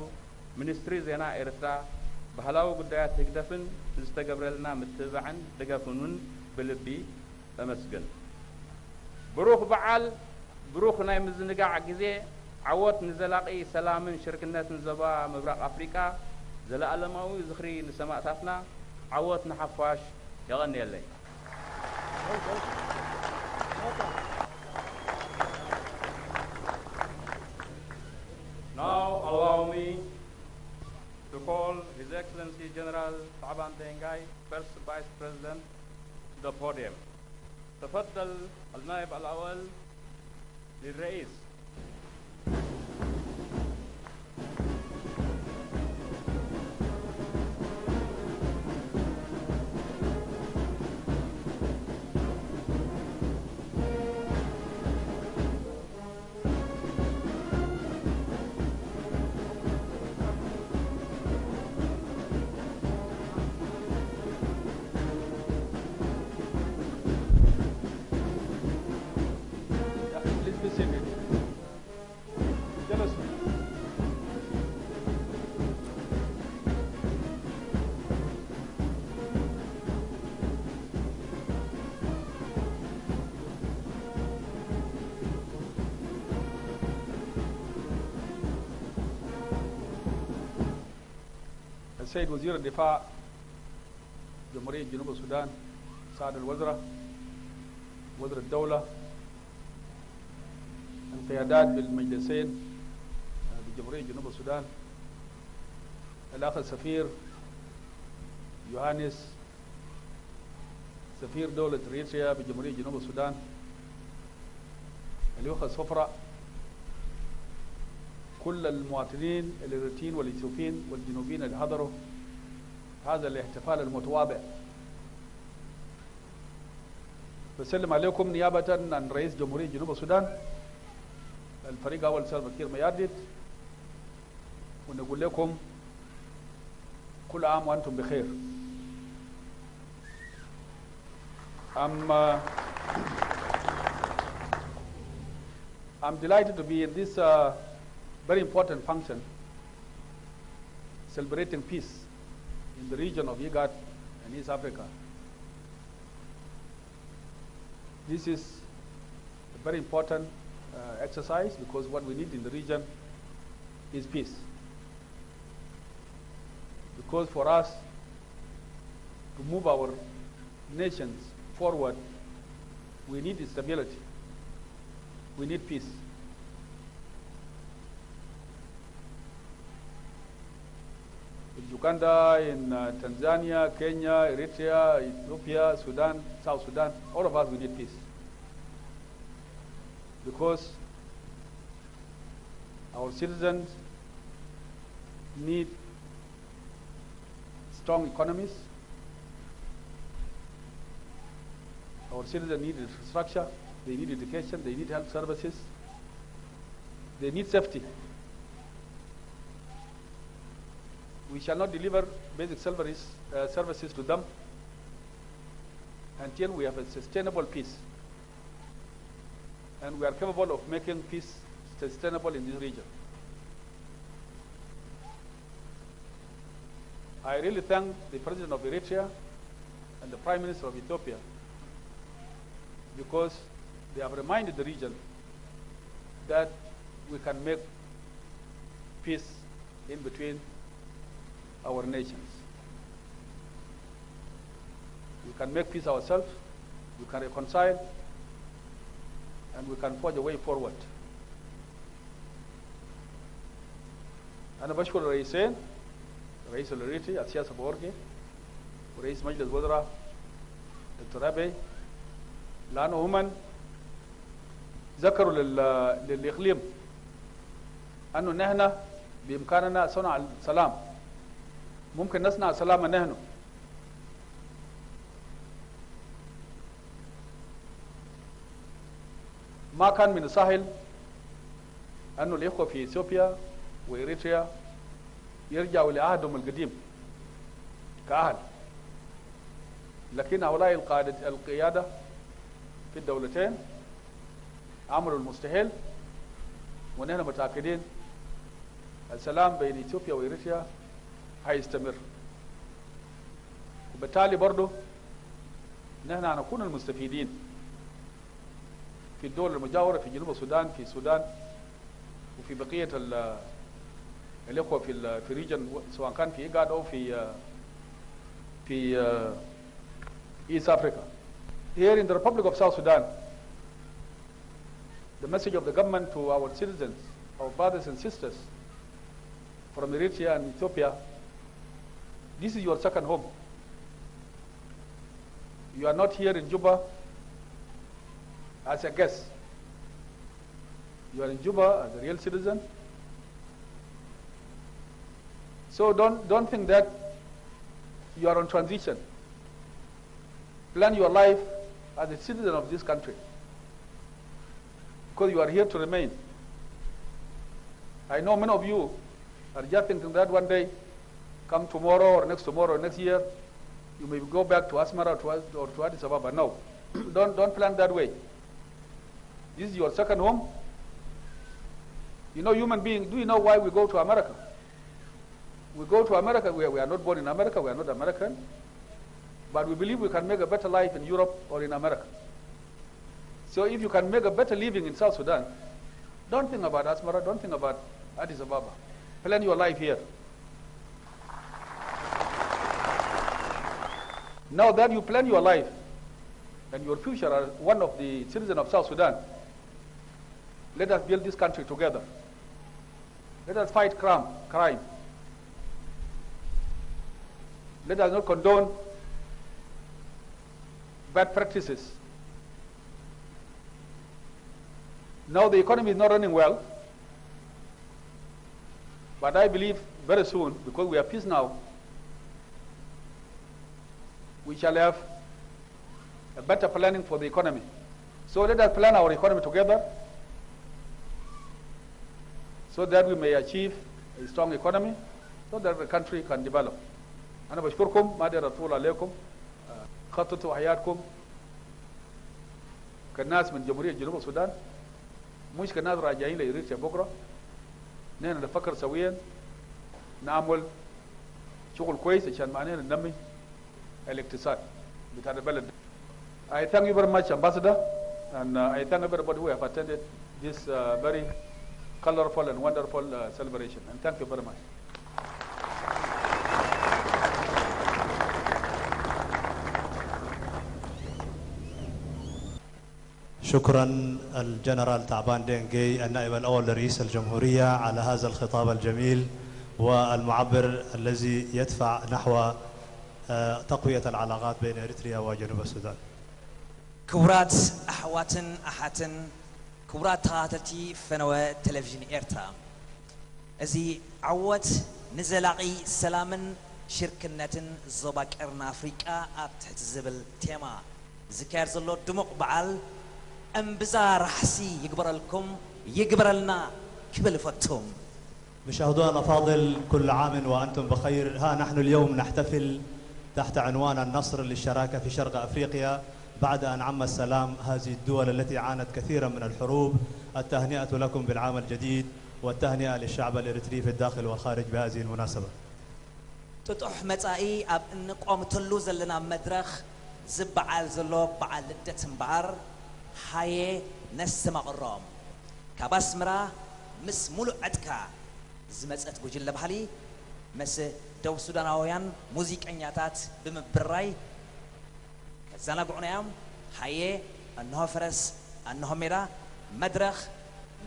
ሚኒስትሪ ዜና ኤርትራ፣ ባህላዊ ጉዳያት ህግደፍን ንዝተገብረልና ምትብባዕን ደገፍን እውን ብልቢ እመስግን። ብሩኽ በዓል፣ ብሩኽ ናይ ምዝንጋዕ ግዜ። ዓወት ንዘላቒ ሰላምን ሽርክነትን ዞባ ምብራቕ ኣፍሪቃ። ዘለኣለማዊ ዝኽሪ ንሰማእታትና። ዓወት ንሓፋሽ። የቐንየለይ። Now allow me to call His Excellency General Taban Deng Gai, First Vice President, to the podium. تفضل النائب الأول للرئيس. Please be seated. السيد وزير الدفاع جمهورية جنوب السودان، سعد الوزراء، وزير الدولة، القيادات بالمجلسين بجمهورية جنوب السودان، الأخ السفير يوهانس، سفير دولة إريتريا بجمهورية جنوب السودان، الأخ السفراء، كل المواطنين الإريتريين والإثيوبيين والجنوبيين اللي حضروا هذا الاحتفال المتواضع. بسلم عليكم نيابة عن رئيس جمهورية جنوب السودان، الفريق أول سلفا كير ميارديت، ونقول لكم كل عام وأنتم بخير. I'm, uh, I'm delighted to be in this, uh, very important function, celebrating peace in the region of IGAD and East Africa. This is a very important, uh, exercise, because what we need in the region is peace. Because for us to move our nations forward, we need stability. We need peace. In Uganda, in, uh, Tanzania, Kenya, Eritrea, Ethiopia, Sudan, South Sudan, all of us, we need peace. Because our citizens need strong economies. Our citizens need infrastructure, they need education, they need health services, they need safety. We shall not deliver basic service, uh, services to them until we have a sustainable peace. And we are capable of making peace sustainable in this region. I really thank the President of Eritrea and the Prime Minister of Ethiopia, because they have reminded the region that we can make peace in between our nations. We can make peace ourselves, we can reconcile, and we can forge a way forward. أنا بشكر الرئيسين، رئيس الإريتري السياسة بورقي، ورئيس مجلس وزراء دكتور أبي، لأنه هم ذكروا لل-، للإقليم أنه نحن بإمكاننا صنع السلام. ممكن نصنع سلام نحن. ما كان من السهل أنه الإخوة في إثيوبيا وإريتريا يرجعوا لعهدهم القديم كأهل، لكن هؤلاء القادة، القيادة في الدولتين، عملوا المستحيل، ونحن متأكدين السلام بين إثيوبيا وإريتريا حيستمر. وبالتالي برضو نحن هنكون المستفيدين في الدول المجاورة، في جنوب السودان، في السودان، وفي بقية ال-، الإخوة في ال-، في الريجن، سواء كان في إيجاد أو في، في، East Africa. Here in the Republic of South Sudan, the message of the government to our citizens, our brothers and sisters from Eritrea and Ethiopia, this is your second home. You are not here in Juba as a guest. You are in Juba as a real citizen. So don't, don't think that you are on transition. Plan your life as a citizen of this country, because you are here to remain. I know many of you are just thinking that one day, come tomorrow or next tomorrow or next year, you may go back to Asmara or to, or to Addis Ababa. No, don't, don't plan that way. This is your second home. You know, human being, do you know why we go to America? We go to America, we are, we are not born in America, we are not American, but we believe we can make a better life in Europe or in America. So if you can make a better living in South Sudan, don't think about Asmara, don't think about Addis Ababa. Plan your life here. Now that you plan your life and your future as one of the citizens of South Sudan, let us build this country together. Let us fight crime, crime. Let us not condone bad practices. Now the economy is not running well, but I believe very soon, because we have peace now, we shall have a better planning for the economy. So let us plan our economy together so that we may achieve a strong economy so that the country can develop. أنا بشكركم، ما داير أطول عليكم. آه، خططوا حياتكم كناس من جمهورية جنوب السودان، مش كناس راجعين لإريتريا بكرة. نحن نفكر سويا، نعمل شغل كويس عشان ما نحن ننمي الاقتصاد بتاع البلد. I thank you very much, Ambassador, and uh, I thank everybody who have attended this uh, very colorful and wonderful uh, celebration. And thank you very much. شكرا الجنرال تعبان دينغي النائب الأول لرئيس الجمهورية على هذا الخطاب الجميل والمعبر الذي يدفع نحو آه، تقوية العلاقات بين إريتريا وجنوب السودان. ክቡራት ኣሕዋትን ኣሓትን፣ ክቡራት ተኸታተልቲ ፈነወ ቴሌቪዥን ኤርትራ፣ እዚ ዓወት ንዘላቒ ሰላምን ሽርክነትን ዞባ ቀርኒ ኣፍሪቃ ኣብ ትሕቲ ዝብል ቴማ ዝካየድ ዘሎ ድሙቕ በዓል እምብዛ ራሕሲ ይግበረልኩም ይግበረልና ክብል እፈቱ። مشاهدونا الأفاضل، كل عام وأنتم بخير. ها نحن اليوم نحتفل تحت عنوان النصر للشراكة في شرق أفريقيا بعد أن عم السلام هذه الدول التي عانت كثيرا من الحروب. التهنئة لكم بالعام الجديد والتهنئة للشعب الإريتري في الداخل والخارج بهذه المناسبة. ጥጡሕ መጻኢ ኣብ እንቋምተሉ ዘለና መድረኽ ዝበዓል ዘሎ በዓል ልደት እምበኣር፣ ሃየ ነስተማቕሮ። ካብ ኣስመራ ምስ ሙሉእ ዕጥቃ ዝመጸት ጉጅለ ባህሊ፣ ምስ ደቡብ ሱዳናውያን ሙዚቀኛታት ብምብራይ ከዘናግዑና እዮም። ሃየ፣ እንሆ ፈረስ፣ እንሆ ሜዳ፣ መድረኽ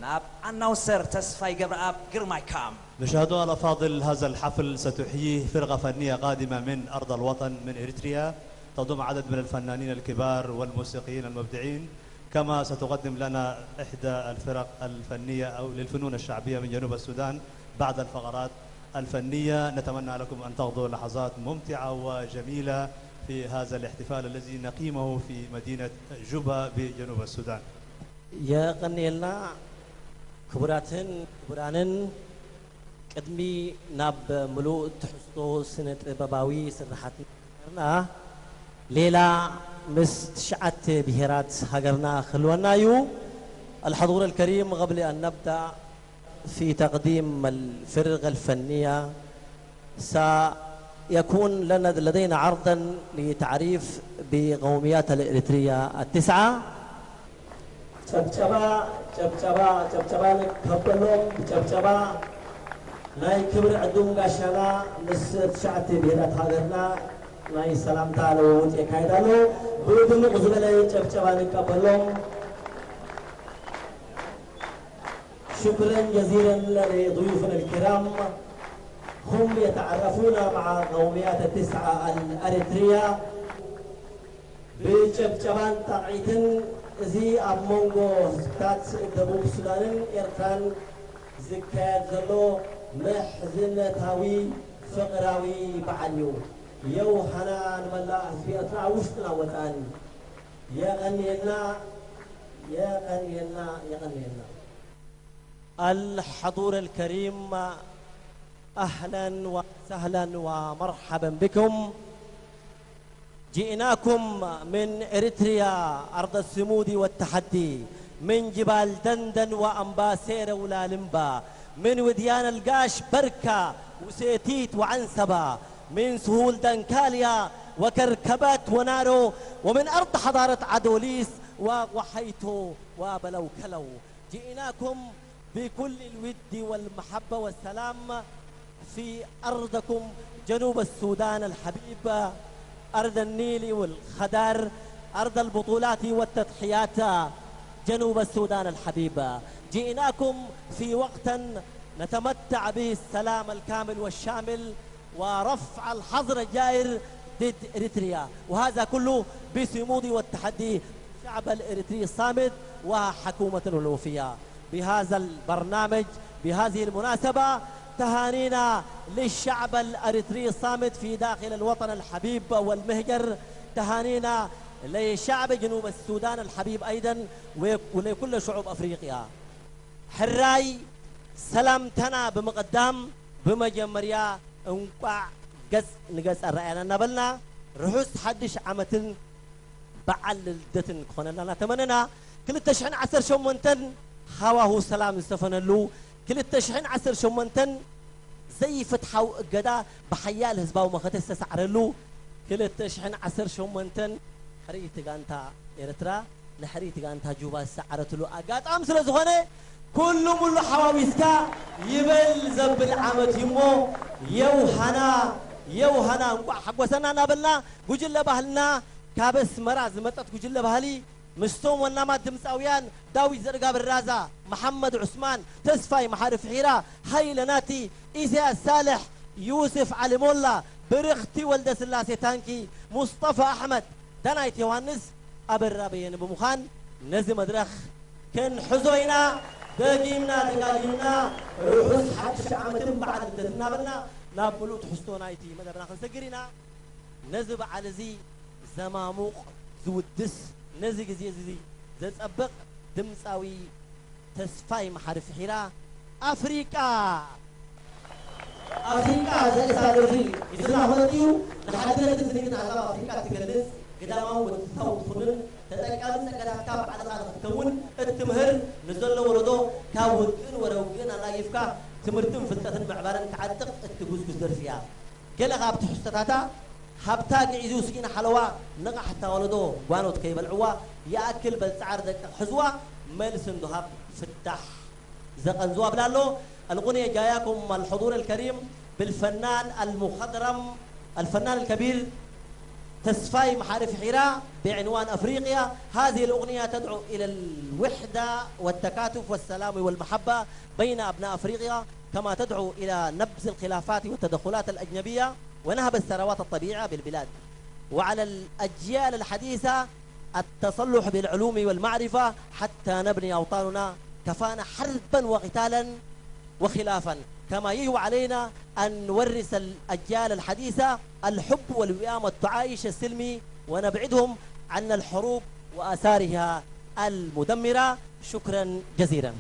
ናብ ኣናውንሰር ተስፋይ ገብረኣብ ግርማይ ካም። مشاهدونا الأفاضل، هذا الحفل ستحييه فرقة فنية قادمة من أرض الوطن، من إريتريا، تضم عدد من الفنانين الكبار والموسيقيين المبدعين، كما ستقدم لنا إحدى الفرق الفنية أو للفنون الشعبية من جنوب السودان بعض الفقرات الفنية. نتمنى لكم أن تقضوا لحظات ممتعة وجميلة في هذا الاحتفال الذي نقيمه في مدينة جوبا بجنوب السودان. የቐንየልና ክቡራትን ክቡራንን። ቅድሚ ናብ ምሉእ ትሕዝቶ ስነ ጥበባዊ ስርሓት ሃገርና ሌላ ምስ ትሽዓተ ብሄራት ሃገርና ክህልወና እዩ። الحضور الكريم، قبل أن نبدأ في تقديم الفرق الفنية، سيكون لنا لدينا عرضا لتعريف بقوميات الإريترية التسعة. ጨብጨባ ጨብጨባ ጨብጨባ ንቀበሎም ብጨብጨባ። ናይ ክብሪ ዕዱም ጋሻና ምስ ትሽዓተ ብሄራት ሃገርና ናይ ሰላምታ ልውውጥ የካይድ ኣሎ። ብድምቕ ዝበለ ጨብጨባ ንቀበሎም። شكرا جزيلا لضيوفنا الكرام. هم يتعرفون مع قوميات التسعة الأريترية. ብጨብጨባን ጣቕዒትን፣ እዚ ኣብ መንጎ ህዝብታት ደቡብ ሱዳንን ኤርትራን ዝካየድ ዘሎ ምሕዝነታዊ ፍቕራዊ በዓል እዩ። የውሃና ንመላእ ህዝቢ ኤርትራ ውሽጥና ወጻእን። የቐንየልና፣ የቐንየልና፣ የቐንየልና። الحضور الكريم، أهلا وسهلا ومرحبا بكم. جئناكم من إريتريا أرض الصمود والتحدي، من جبال دندن وأمباسيرا ولالمبا، من وديان القاش بركة وسيتيت وعنسبة، من سهول دنكاليا وكركبات ونارو، ومن أرض حضارة عدوليس ووحيتو وبلوكلو. جئناكم بكل الود والمحبة والسلام في أرضكم جنوب السودان الحبيب. أرض النيل والخضار، أرض البطولات والتضحيات، جنوب السودان الحبيب. جئناكم في وقت نتمتع به السلام الكامل والشامل ورفع الحظر الجائر ضد إريتريا، وهذا كله بصمود والتحدي الشعب الإريتري الصامد وحكومة الوفية. بهذا البرنامج، بهذه المناسبة، تهانينا للشعب الأريتري الصامد في داخل الوطن الحبيب والمهجر، تهانينا لشعب جنوب السودان الحبيب أيضًا، ولكل شعوب أفريقيا. ሕራይ ሰላምታና ብምቕዳም፣ ብመጀመርያ እንቋዕ ገጽ ንገጽ ኣረኣየና እናበልና፣ ርሑስ ሓድሽ ዓመትን በዓል ልደትን ክኾነልና እናተመነና፣ ክልተ ሽሕን ዓሰርተ ሸሞንተን ሃዋሁ ሰላም ዝሰፈነሉ፣ ክልተ ሽሕን ዓሰርተ ሸሞንተን ዘይፍትሓዊ እገዳ ብሓያል ህዝባዊ መኸተ ዝተሳዕረሉ፣ ክልተ ሽሕን ዓሰርተ ሸሞንተን ሕርይቲ ጋንታ ኤርትራ ንሕርይቲ ጋንታ ጁባ ዝሰዓረትሉ ኣጋጣሚ ስለ ዝኾነ፣ ኩሉ ሙሉ ሓዋዊስካ ይበል ዘብል ዓመት እዩ እሞ፣ የውሃና፣ የውሃና፣ እንቋዕ ሓጎሰና እናበልና፣ ጉጅለ ባህልና፣ ካብ ኣስመራ ዝመጸት ጉጅለ ባህሊ፣ ምስቶም ወናማት ድምጻውያን ዳዊት ዘርጋብር ራዛ፣ መሓመድ ዑስማን፣ ተስፋይ መሓሪ ፍሒራ፣ ሃይለ ናቲ፣ ኢሳያስ ሳልሕ፣ ዩስፍ ዓሊ ሞላ፣ ብርኽቲ ወልደ ስላሴ ታንኪ፣ ሙስጠፋ ኣሕመድ፣ ዳናይት ዮሃንስ፣ ኣበራ በየነ ብምዃን ነዚ መድረኽ ክንሕዞ ኢና። ደጊምና ደጋጊምና ርሑስ ሓድሽ ዓመትን በዓል ልደት እናበልና ናብ ምሉእ ትሕዝቶ ናይቲ መደብና ክንሰግር ኢና። ነዚ በዓል እዚ ዘማሙቕ፣ ዝውድስ፣ ነዚ ግዜ እዚ ዘጸብቕ ድምጻዊ ተስፋይ መሓሪ ፍሒራ፣ ኣፍሪቃ! ኣፍሪቃ ዘርእሳ ደርፊ ሒዝና ክመጽእ እዩ። ንሓድነትን ዝንግን ኣህዛብ ኣፍሪቃ እትገልጽ፣ ግዳማዊ ወድታዊ ትኹንን ተጠቃሚ ጸጋታትካ ባዕልኻ ንኽትከውን እትምህር፣ ንዘሎ ወለዶ ካብ ውግእን ወረ ውግእን ኣናጊፍካ ትምህርትን ፍልጠትን ምዕባለን ክዓጥቕ እትጉስጉስ ደርፊ እያ። ገለ ካብ ትሕዝቶታታ፣ ሃብታ ግዒዙ ስኢና ሓለዋ፣ ንቓሕታ ወለዶ ጓኖት ከይበልዕዋ፣ ይኣክል በል ጻዕሪ ደቂ ክሕዝዋ፣ መልሲ እንዶ ሃብ ፍታሕ ዘቐንዝዋ ብላ ኣሎ። الأغنية جاياكم الحضور الكريم بالفنان المخضرم، الفنان الكبير تسفاي محارف حيرا بعنوان أفريقيا. هذه الأغنية تدعو إلى الوحدة والتكاتف والسلام والمحبة بين أبناء أفريقيا، كما تدعو إلى نبذ الخلافات والتدخلات الأجنبية ونهب الثروات الطبيعية بالبلاد، وعلى الأجيال الحديثة التصلح بالعلوم والمعرفة حتى نبني أوطاننا. كفانا حربا وقتالا وخلافا، كما يجب علينا أن نورث الأجيال الحديثة الحب والوئام والتعايش السلمي، ونبعدهم عن الحروب وآثارها المدمرة. شكرا جزيلا.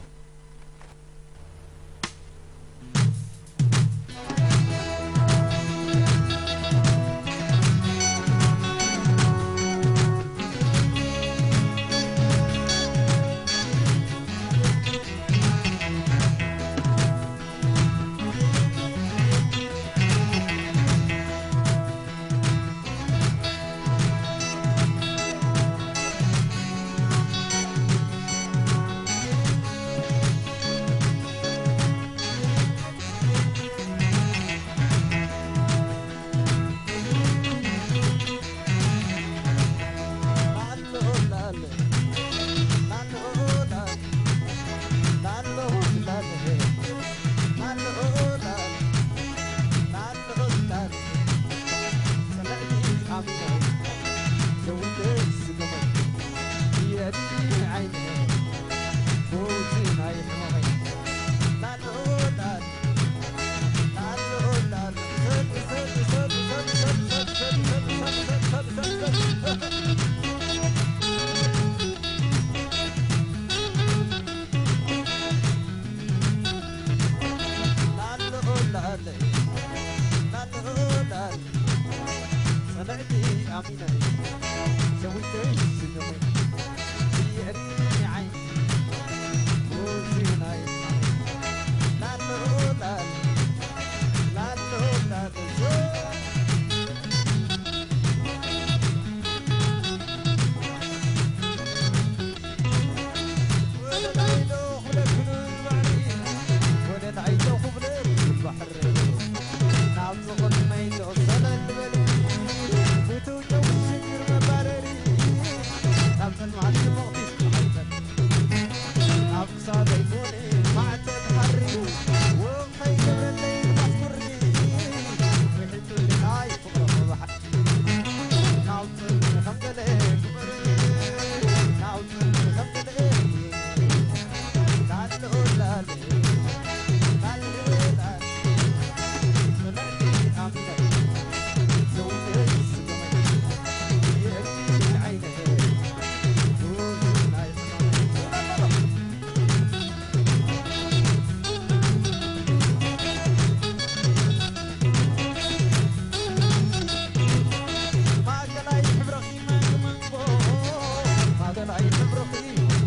ገላይ መብርቒ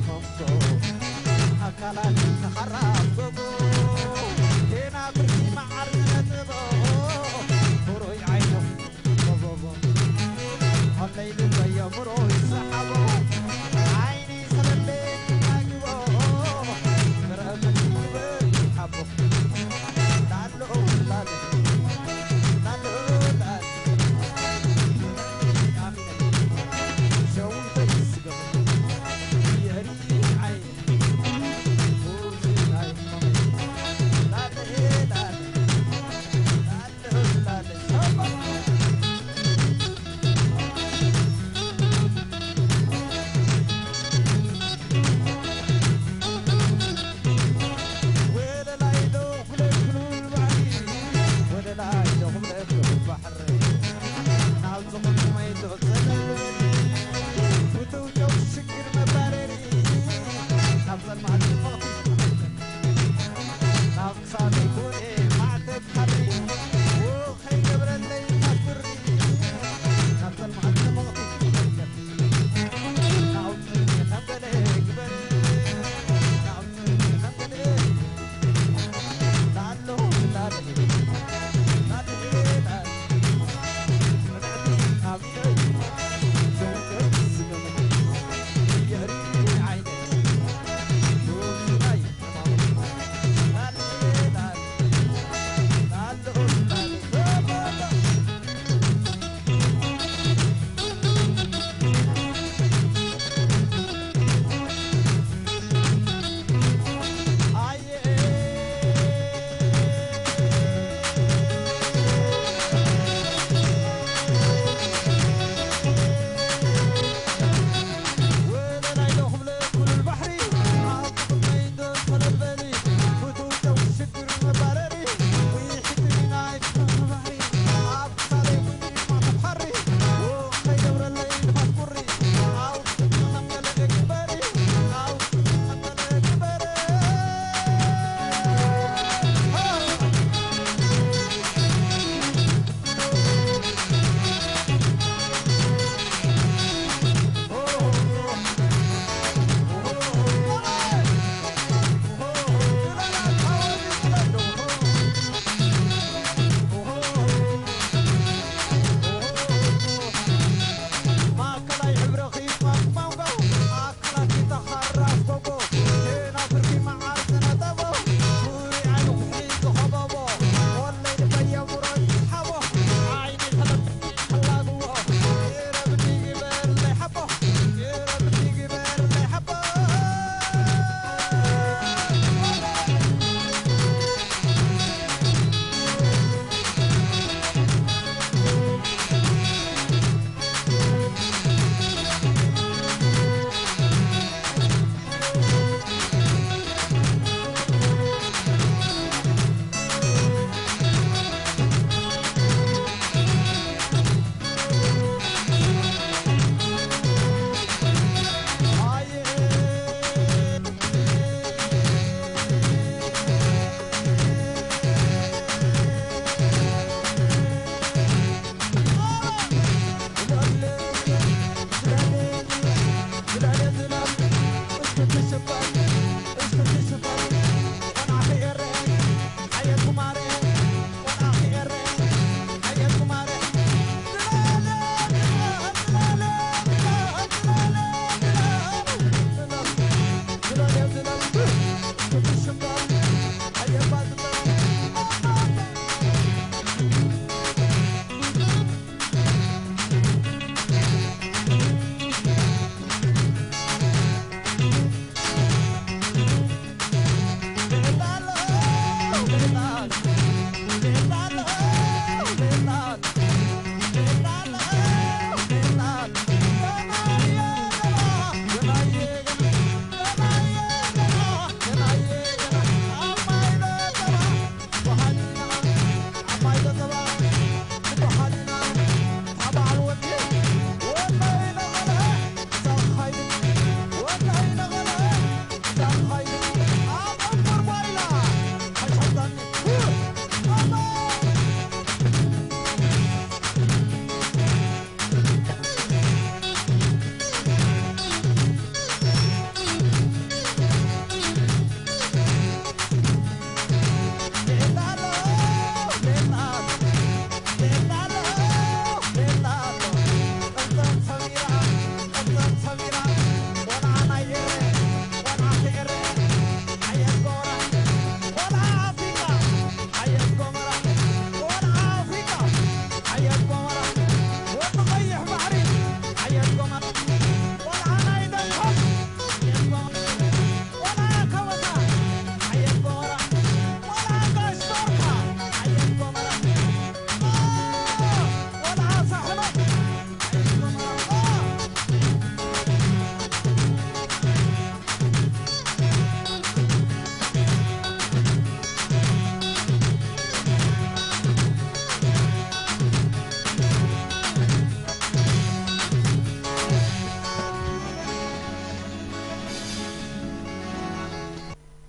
መንጎ ኣካላት ተኸራበቡ ቴና ብርሂ መዓር ዝነጥቦ ብሩይ ዓይኑ ከበቦ ኣብ ለይሊ በየምሮ ይሰሓቦ ዓይኒ ሰለለ ይናግቦ ክረምን ይበል ሓቦ ላሎ ላለ ላሎ ላለ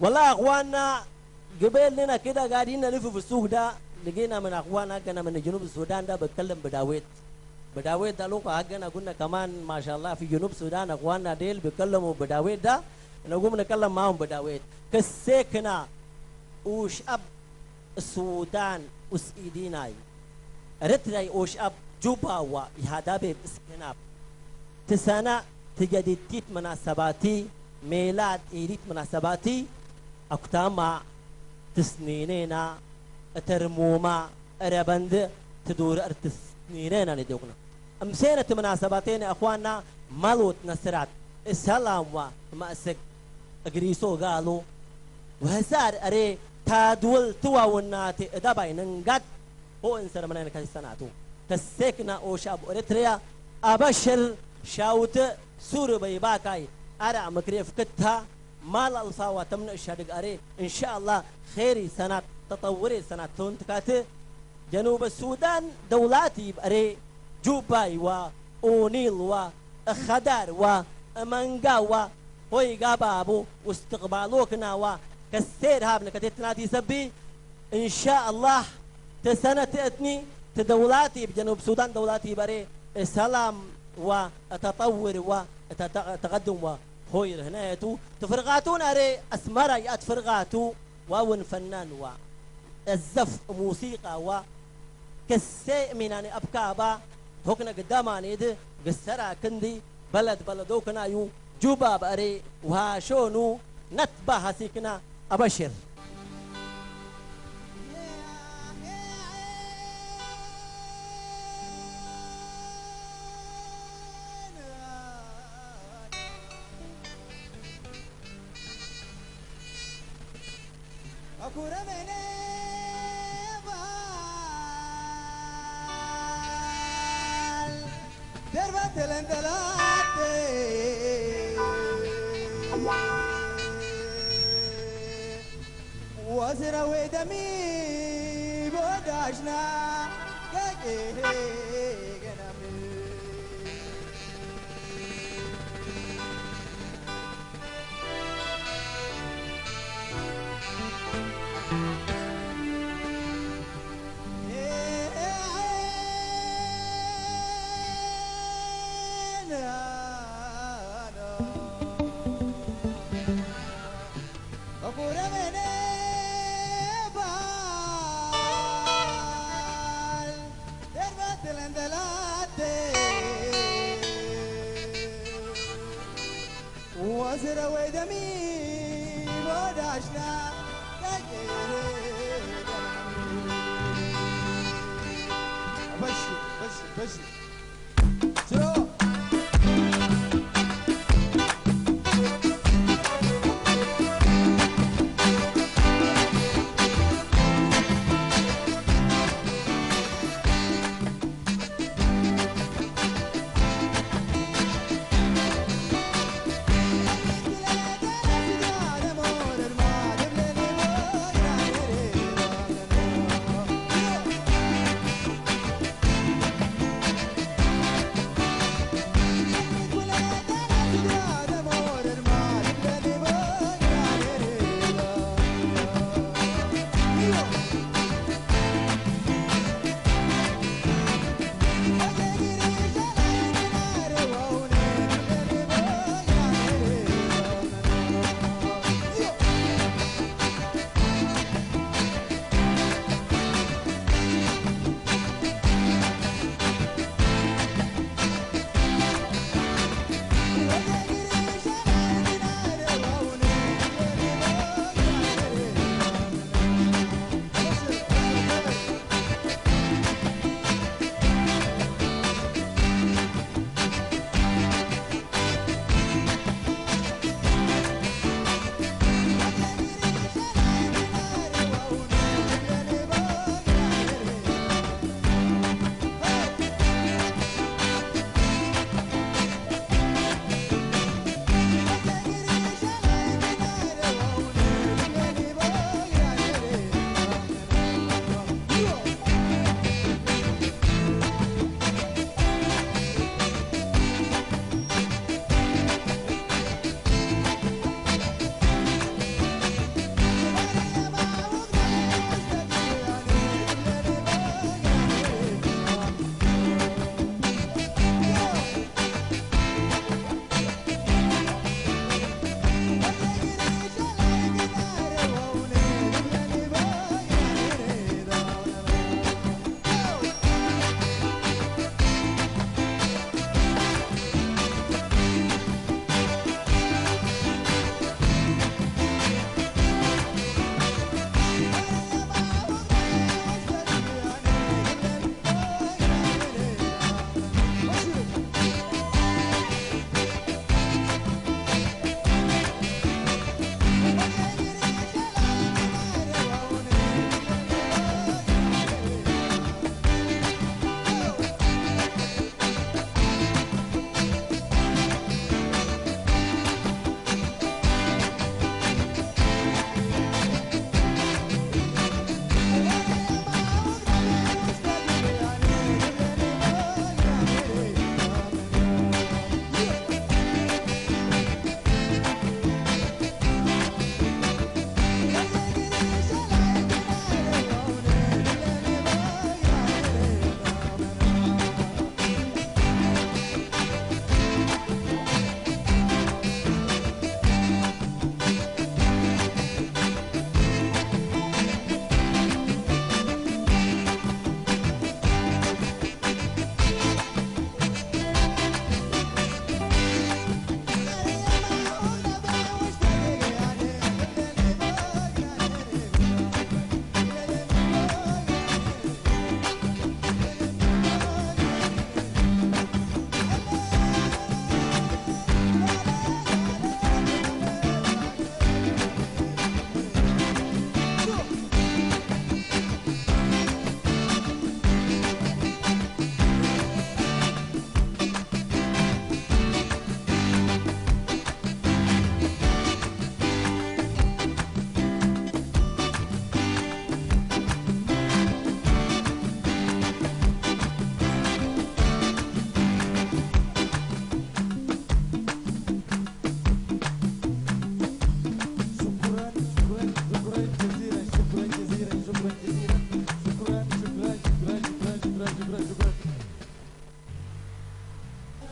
والله أخوانا، قبل لنا كده قاعدين نلف في السوق ده، لقينا من أخوانا حقنا من جنوب السودان ده بيتكلم بداويت. بداويت ده لوكا حقنا، قلنا كمان ما شاء الله في جنوب السودان أخوانا ديل بيتكلموا بداويت ده، نقوم نتكلم معاهم بداويت. كسيكنا وشعب السودان وسعيديناي. رتري أوشعب جوبا وإهدابي بإسكناب. تسانا تجديدتيت مناسباتي، ميلاد إيديت مناسباتي، أكتاما تسنينينا، ترموما، أربند، تدور أرتسنينينا ندوكنا. أمسينا تمناسباتين أخوانا، مالوت نسرات، السلام ومأسك، أجريسو قالوا، وهزار أري تادول توا وناتي إداباي ننقد، هو إنسر منين كاي سناتو. تسيكنا أو شاب أريتريا، أبشر شاوت سور بيباكاي، أرى مكريف كتها، مال الفاوة تمن الشادق أري، إن شاء الله خيري سنات، تطوري سنات تون تكاتي، جنوب السودان دولاتي بأري، جوباي وا، أونيل وا، خدار وا، أمانجا وا، هوي قابابو، واستقبالوكنا وا، كسير هابنا كتتناتي سبي، إن شاء الله تسنة تأتني تدولاتي بجنوب السودان دولاتي بري سلام وتطور وتقدم وخير هنا يتو تفرقاتون أري أسمرا يأتفرقاتو وون فنان و الزف موسيقى و كسي ميناني أبكابا هكنا قداماني دي قسرا كندي بلد بلدوكنا يو جوبا بأري وهاشونو نتبا هسيكنا أبشر. وزر ويدمي بوداشنا وزر ويدمي بوداشنا بشي بشي بشي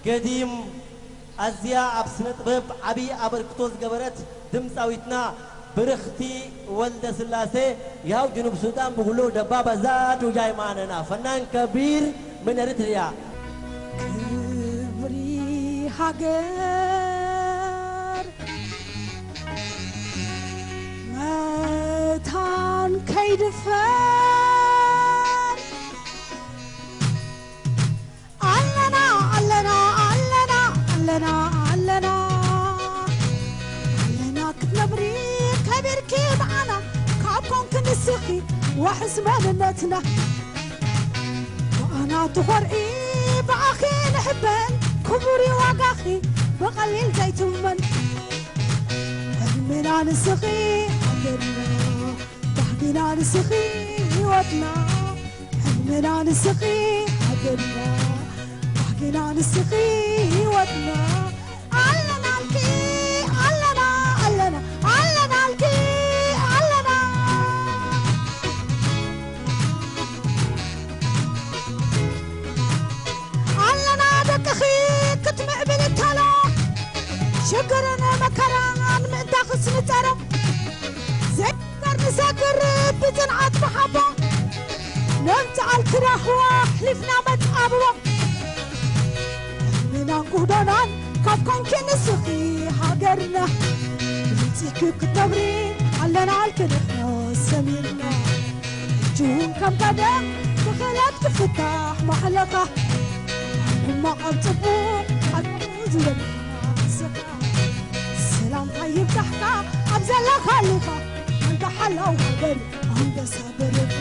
ገዲም ኣዝያ ኣብ ስነ ጥበብ ዓቢ ኣበርክቶ ዝገበረት ድምጻዊትና ብርኽቲ ወልደስላሴ ያው ጅኑብ ሱዳን ብጉሎ ደባብ ኣዛዱ ጃይማነና ፈናን ከቢር ምን ኤሪትሪያ። ክብሪ ሃገር መታን ከይድፈር ኣለና ኣለና ኣለና ኣለና ኣለና ኣለና ክትነብሪ ከቢርኪ ብዓና ካብ ኮንኪ ንስኺ ዋሕስ መንነትና ብኣና ትኾርዒ ብኣኺ ንሕበን ክቡር እዩ ዋጋኺ ብቐሊል ዘይትመን ሕልምና ንስኺ ሃገርና ባህግና ንስኺ ህይወትና ሕልምና ንስኺ ሃገርና ባህግና ንስኺ ህይወትና ኣለናልኪ ኣለና ኣለና ኣለናልኪ ኣለና ኣለና ደቅኺ ክትምዕብል እንተሎ ሽግርን መከራን ምእንታ ክስንጸሮ ዘይበር ንሰግር ብጽንዓት ብሓቦ ነምጽኣልኪ ራህዋ ኣሕሊፍና መጻብቦ ምናን ጉህዶናን ካብ ኮንኪ ንስኺ ሃገርና ብልጺኪ ክትነብሪ ኣለናልኪ ንሕና ሰሚርና ሕጂ እውን ከም ቀደም ብኽእለት ክፍታሕ ማሕለኻ ኣብ ሕማቕ ኣብ ጽቡቕ ኣለኹ ዝበልካ ንስኻ ሰላምታ ይብዛሕካ ኣብ ዘለኻልኻ ኣንታ ሓላው ሃገር ኣንበሳ በረኻ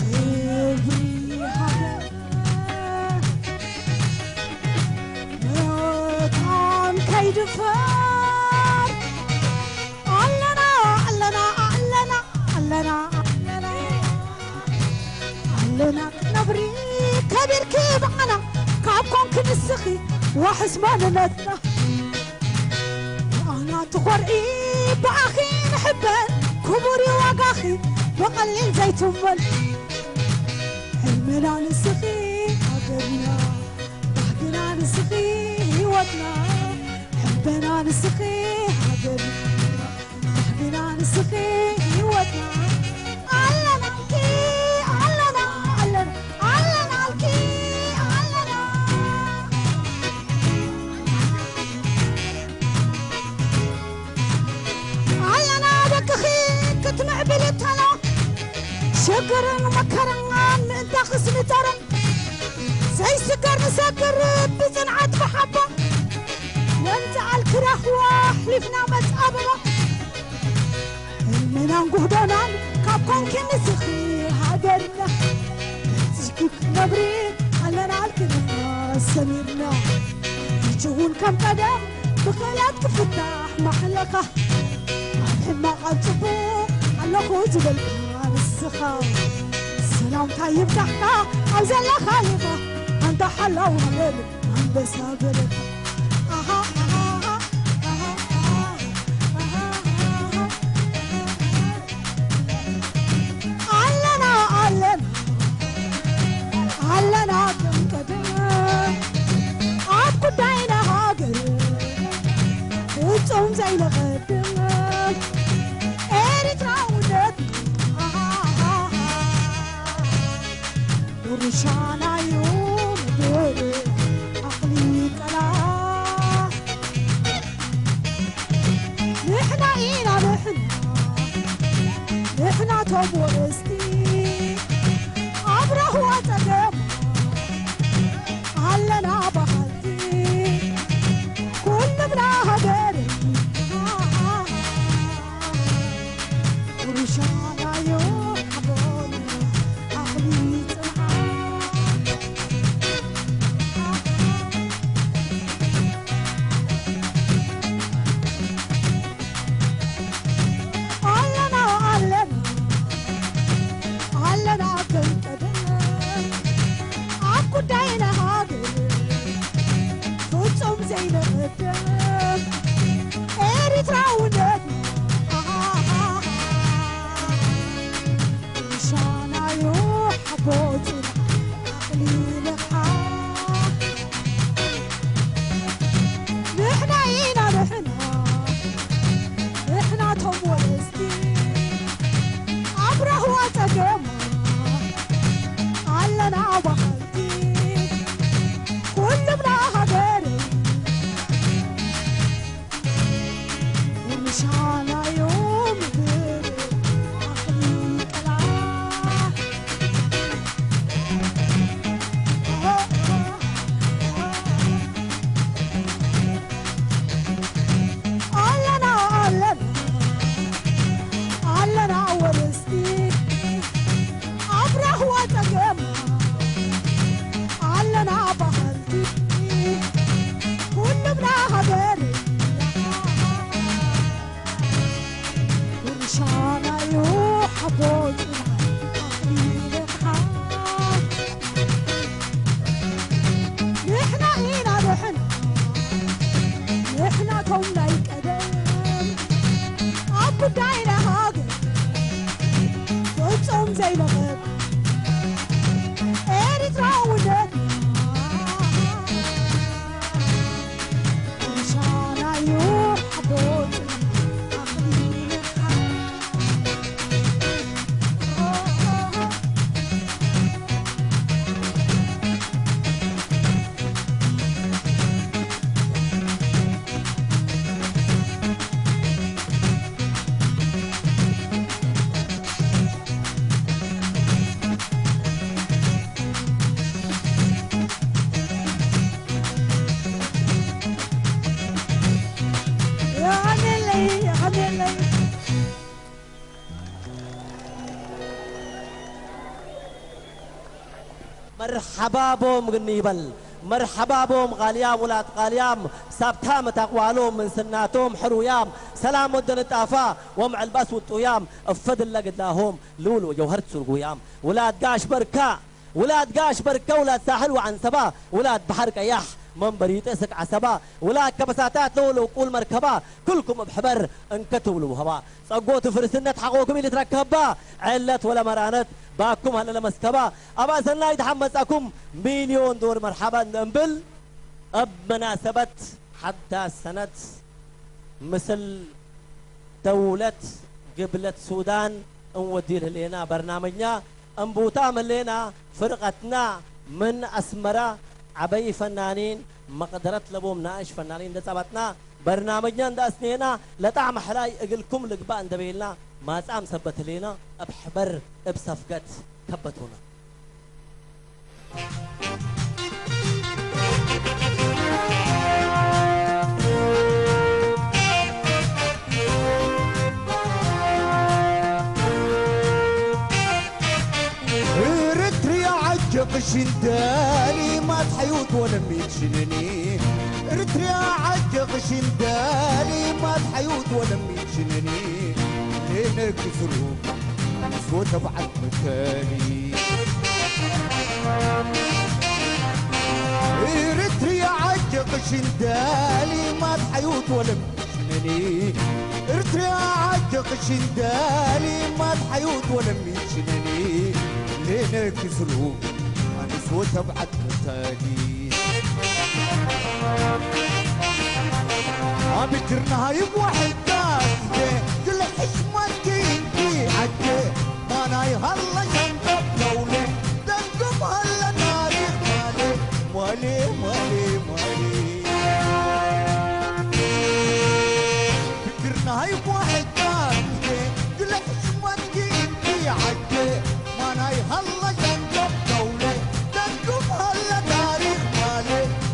ክብሪ ሃገር መታን ከይድፈር ኣለና ኣለና ኣለና ኣለና ኣለና ኣለና ክትነብሪ ከቢርኪ ብዓና ካብ ኮንኪ ንስኺ ዋሕስ መንነትና ብኣና ትኾርዒ ብኣኺ ንሕበን ክቡር እዩ ዋጋኺ ብቐሊል ዘይትመን ሕልምና ንስኺ ሃገርና ባህግና ንስኺ ህይወትና ሕበና ንስኺ ሃገርና ባህግና ንስኺ ህይወትና ኣለናልኪ ኣለና ኣለና ኣለናልኪ ኣለና ኣለና ደቅኺ ክትምዕብል እተሎ ሽግርን መከራን ምእንታ ክስንጠሮ ዘይስገር ንሰግር ብጽንዓት ብሓቦ ነምጽኣልኪ ራህዋ ኣሕሊፍና መጻብቦ ሕልምናን ጉህዶናን ካብ ኮንኪ ንስኺ ሃገርና ነጺኪ ክትነብሪ ኣለናልኪ ንሕና ሰሚርና ሕጂ እውን ከም ቀደም ብኽእለት ክፍታሕ ማሕለኻ ኣብ ሕማቕ ኣብ ጽቡቕ ኣለኹ ዝበልካ ንስኻ ሰላምታ ይብዛሕካ ኣብ ዘለኻልኻ ኣንታ ሓላው ሃገር ኣንበሳ በረኻ ኣሃ ኣሃ ኣሃ ኣሃ ኣሃ ኣሃ ኣለና ኣለና ኣለና ከም ቀደም ኣብ ጉዳይና ሃገር ፍጹም ዘይንቐድም ኤርትራውነት ውርሻናዩ ምድር ኣኽሊ ቀላ ንሕና ኢና ንሕና ንሕና ቶም ወረስቲ ኣብ ራህዋ ጸገም ኣለና በሃልቲ ኩልብና ሃገር ውርሻናዩ ሓቦን ኣኽሊ ጽንዓት ኣለና ኣለና ኣለና ከም ቀደም ኣብ ጉዳይና ሃገር ፍጹም ዘይንቕደም ሻናዩ ሓቦ ጽናሕ ኣኽሊልኻ። ንሕና ኢና ድሕና፣ ንሕና ቶም ናይ ቀደም፣ ኣብ ጉዳይ ናይ ሃገር ፍጹም ዘይንቕብ ኤሪትራውነትና። ሻናዩ ሓቦ ጽናሕ ኣኽሊልኻ። የቐንየለይ፣ የቐንየለይ። መርሓባ ቦም ግን ይበል። መርሓባ ቦም ቃልያም፣ ውላድ ቃልያም፣ ሳብታ መታቕዋሎም፣ ምንስናቶም ሕሩያም፣ ሰላም ወደ ንጣፋ፣ ወምዕልባስ ውጡያም፣ እፈድለ ግድላሆም፣ ልውሉ ጀውሀር ትሱርጉያም፣ ውላድ ጋሽ በርካ፣ ውላድ ጋሽ በርከ፣ ውላድ ሳሕል ወዓንሰባ፣ ውላድ ባሕር ቀያሕ መንበሪ ጥስቅ ዓሰባ፣ ውላድ ከበሳታት ለወለው ቁል መርከባ፣ ክልኩም እብ ሕበር እንከትብሉ ውሀባ። ጸጎት ፍርስነት ሓቆኩም ኢልትረከባ፣ ዕለት ወለመራነት ባኩም ሃለለ መስከባ። ኣባ ሰናይ ተሓመጻኩም ሚልዮን ዶር መርሓባ እንብል፣ እብ መናሰበት ሓዳስ ሰነት ምስል ደውለት ግብለት ሱዳን እንወዲል ህሌና በርናመጅና እንቡታ መሌና ፍርቀትና ምን ኣስመራ ዓበይ ፈናኒን መቅደረት ለቦም ናእሽ ፈናኒን እንደጸባጥና በርናመጅና እንዳስኔና ለጣዕመ ሕላይ እግልኩም ልግባእ እንደቤልና ማጻም ሰበት ህሌና እብ ሕበር እብ ሰፍገት ከበቱና። Eritrea عجق شندالي ما تحيوت ولا ميتشنني. Eritrea عجق شندالي ما تحيوت ولا ميتشنني. لينك سروق نسوة بعد مكاني. Eritrea عجق شندالي ما تحيوت ولا ميتشنني. Eritrea عجق شندالي ما تحيوت ولا ميتشنني. لينك سروق نسوة بعد مكاني. ኣብ ጅርና ይዋሕዳ ግዜ ግለ ሕሽማት ኪንኪ ዓጀ ማናይ ሃላ ሸንቀብ ነውሌ ደንግም ሃለ ታሪኽ ማሌ ማሌ ማሌ ማሌ። ጅርና ይዋሕዳ ግዜ ግለ ሕሽማት ኪንኪ ዓጀ ማናይ ሃላ ሸንቀብ ነውሌ ደንግም ሃለ ታሪኽ ማሌ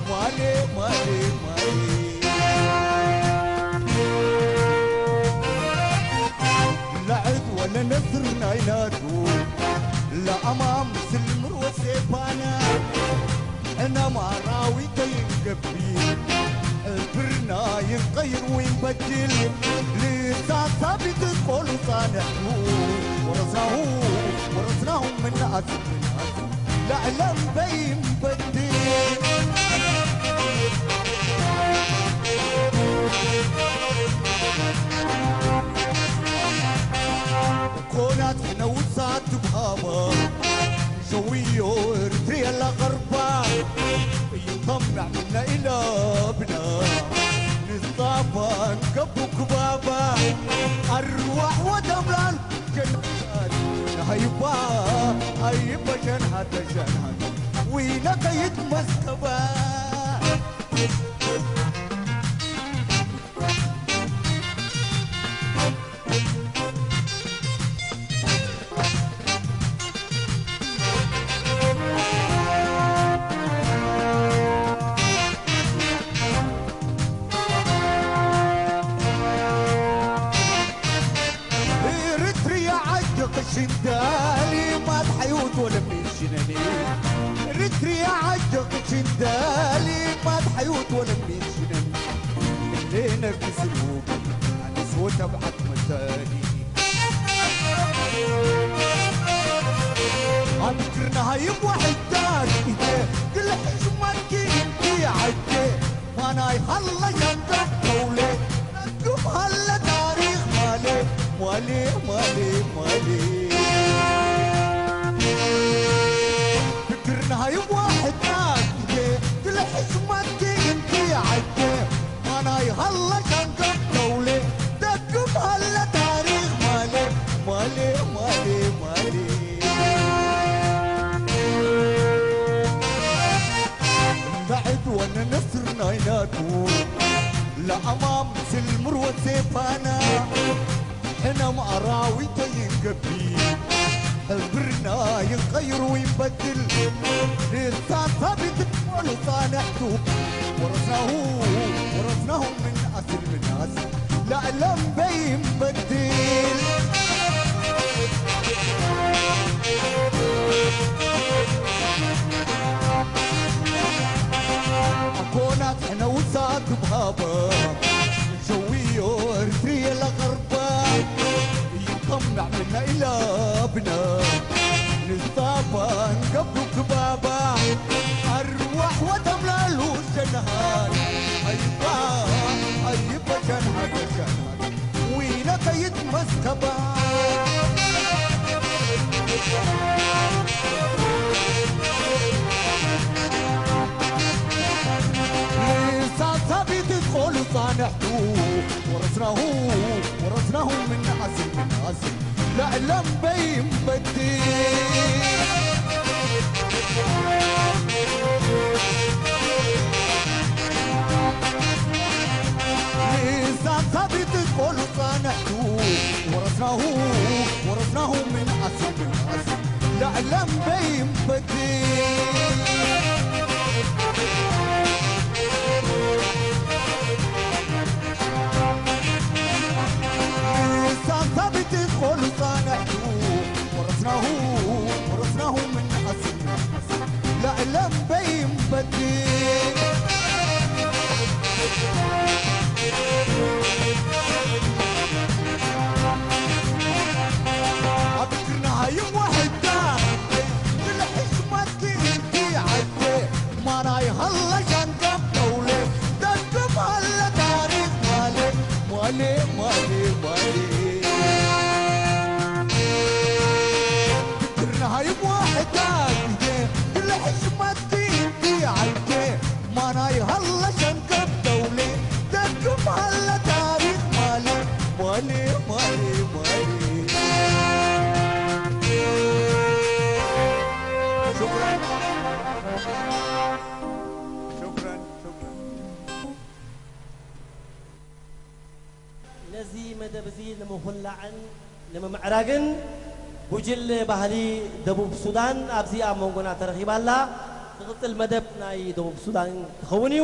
ማሌ ማሌ ማሌ። ለዐድ ወለ ነስር ናይ ናቱ ለአማም ስልምር ወሴፋና ዕነማ ራዊ ከይንገቢ ዕብርና ይንቀይር ወይንበድል ልሳሳቢት ቆሉ ጻንሑ ወረስናሁ ወረስናሁ ምንኣት ለዕለም በይንበድል ኮናት ሕነውሳት ትብሃባ ሸውዮ እርትርየ ለቐርባ ይኸምዕ ምነ ኢለብና ንጻባ እንከቡ ክባባ ኣርዋሕ ወደምላል ጀናት ናሃይባ ኣይበሸን ሃተሸናት ዊነ ከይት መስከባ Eritrea عجق شندالي ما تحيوت ولا ميشنني. Eritrea عجق شندالي ما تحيوت ولا ميشنني. اللي نكسلوك أنا صوت أبعد متاني. ማሌ ማሌ ፍቅርና ይዋሕዳ ግዜ ግለ ሕሽመትኪ እንዲ ዓደ ማናይ ሃላ ሻንቀብ ተውሌ ደግም ሃለ ታሪኽ ማሌ ማሌ ማሌ ማሌ ላዕድ ወነ ነስር ናይናቱ ለኣማም ስል ምርወት ሴፋና ሕነም ኣራዊቶ ይንገቢ ሕብርና ይንቀይሩ ይንበድል ንሳሳቢት ሞሉ ጻንሕቱ ወረስናሁ ወረስናሁ ምን ኣስል ምን ኣስል ለእለም በይንበድል ኣኮናት ሕነውሳ ትብሃበ ሸውዮ እርትርየ ለቐርባ ይከምዕ ምና ኢላብና ንስታፋን ገብዱ ክባባ ኣርዋሕ ወተምላሉ ሸንሃን ኣይባ ኣይበ ሸንሃን ሸንሃን ዊነ ከይት መስከባ ንሳሳቢት ቆሉ ጻንሕቱ ወረስናሁ ወረስናሁ ምን ኣስል ምን ኣስል ለእለም በይንበቲ ንሳሳቢት ቆሉ ጻንሕቱ ወረስናሁ ወረስናሁ ምን ኣስል ምን ኣስል ለእለም በይንበቲ ሳንታ ብትኾሉ ጻንሕቱ ወረስናሁ ወረስናሁ ምን ኣስል ለእለም በይንበቲ ኣብ እግርና ሃይም ዋሕዳ ንልሕሽ ማኪ ዓደ ማናይ ሃላ ሻንጋም ተውለ ደገም ሃለ ታሪኽ ማለ ማለ ማለ ማለ ግርና ሃይም ዋሕዳ ግዜ ንልሕሽ ማኪ ዓደ ማናይ ሃላ ሻንጋም ተውለ ደገም ሃለ ታሪኽ ማለ ማለ ማለ ማለ شكرا شكرا شكرا ነዚ መደብ እዚ ንምኹላዕን ንምምዕራግን ጉጅለ ባህሊ ደቡብ ሱዳን ኣብዚ ኣብ መንጎና ተረኺባ ኣላ። ዝቕጽል መደብ ናይ ደቡብ ሱዳን ክኸውን እዩ።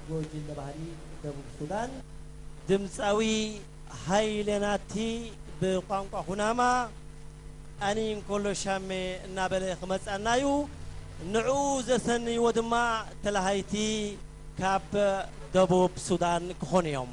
ጎጅለ ባህሊ ደቡብ ሱዳን። ድምፃዊ ሃይለ ናቲ ብቋንቋ ኩናማ ኣኒ እንኮሎ ሻሜ እናበለ ክመፃና እዩ። ንዑ ዘሰንይዎ ድማ ተላሃይቲ ካብ ደቡብ ሱዳን ክኾኑ እዮም።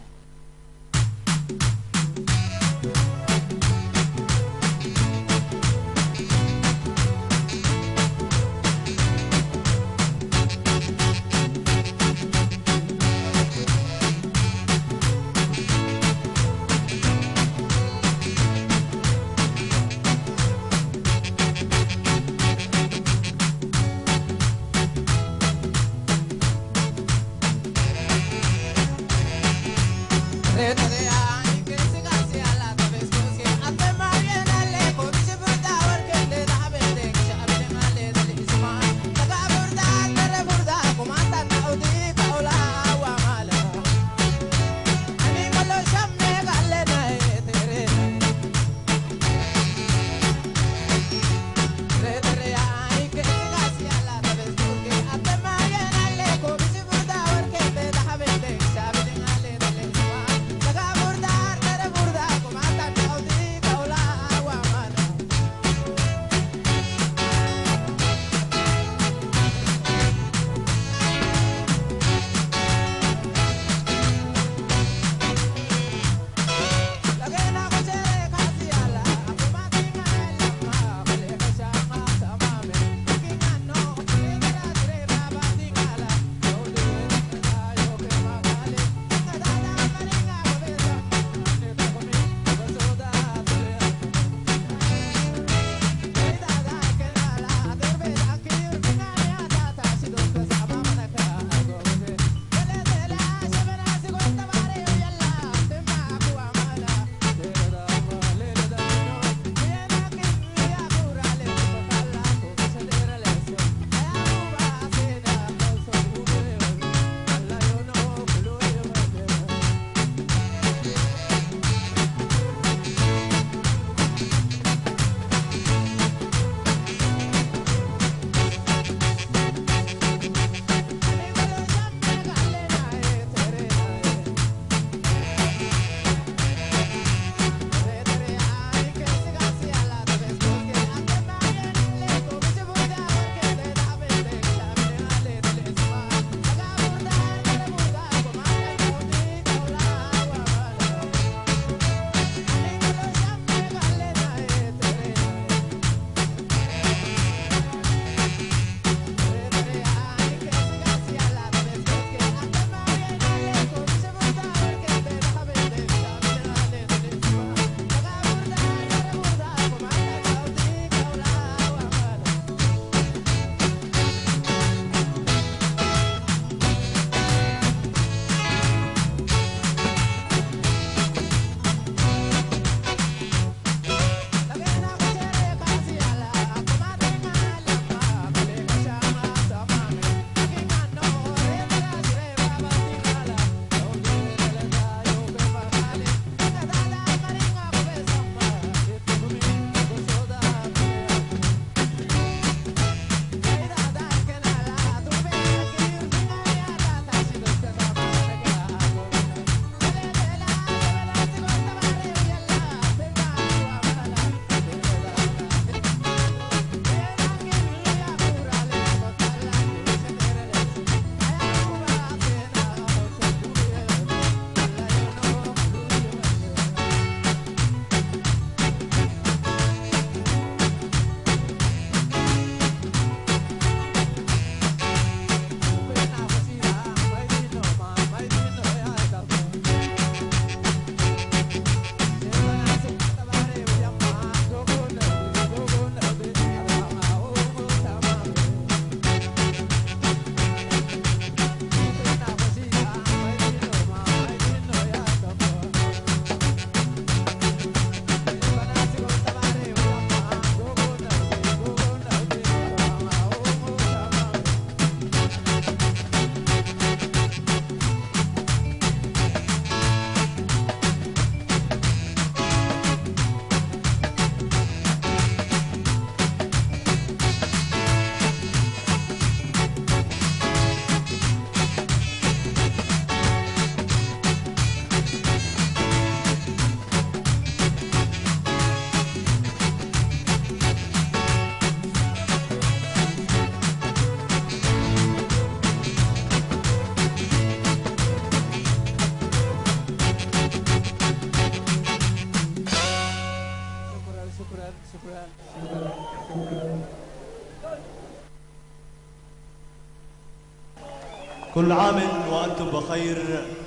كل عام وأنتم بخير.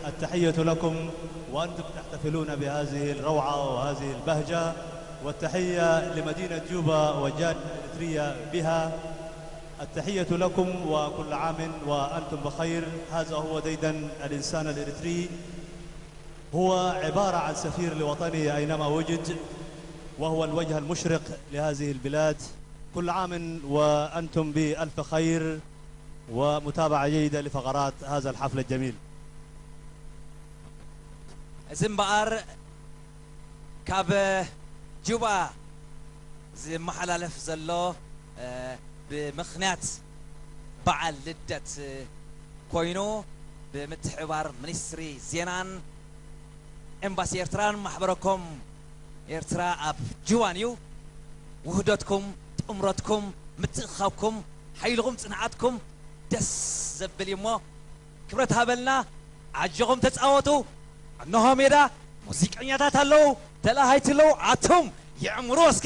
التحية لكم وأنتم تحتفلون بهذه الروعة وهذه البهجة، والتحية لمدينة جوبا والجالية الإريترية بها. التحية لكم وكل عام وأنتم بخير. هذا هو ديدا الإنسان الإريتري، هو عبارة عن سفير لوطنه أينما وجد، وهو الوجه المشرق لهذه البلاد. كل عام وأنتم بألف خير ومتابعة جيدة لفقرات هذا الحفل الجميل. እዚ እምበኣር ካብ ጁባ ዝመሓላለፍ ዘሎ፣ እ፣ ብምኽንያት በዓል ልደት ኮይኑ፣ ብምትሕብባር ሚኒስትሪ ዜናን ኤምባሲ ኤርትራን ማሕበረኮም ኤርትራ ኣብ ጁባን እዩ። ውህደትኩም፣ ጥምረትኩም፣ ምትእኽኻብኩም፣ ሓይልኹም፣ ጽንዓትኩም ደስ ዘብል እዩ እሞ፣ ክብረት ሃበልና። ኣጆኹም ተጻወቱ። እነሆ ሜዳ፣ ሙዚቀኛታት ኣለዉ፣ ተላሃይቲ ኣለዉ። ኣቱም የዕምሩ እስከ።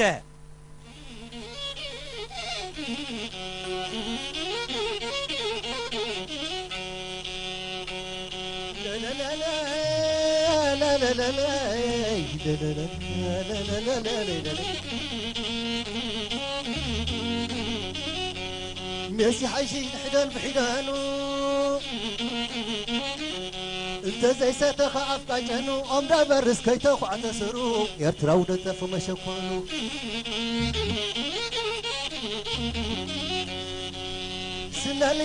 ሜሲ ሓይሲ ንሕደን ብሒደኑ፣ እንተ ዘይሰተኸ ኣፍ ቃጨኑ፣ ኦም ዳበርስ ከይተኹዕተ ስሩ፣ ኤርትራዊ ደጠፉ መሸኮኑ። ስነሊ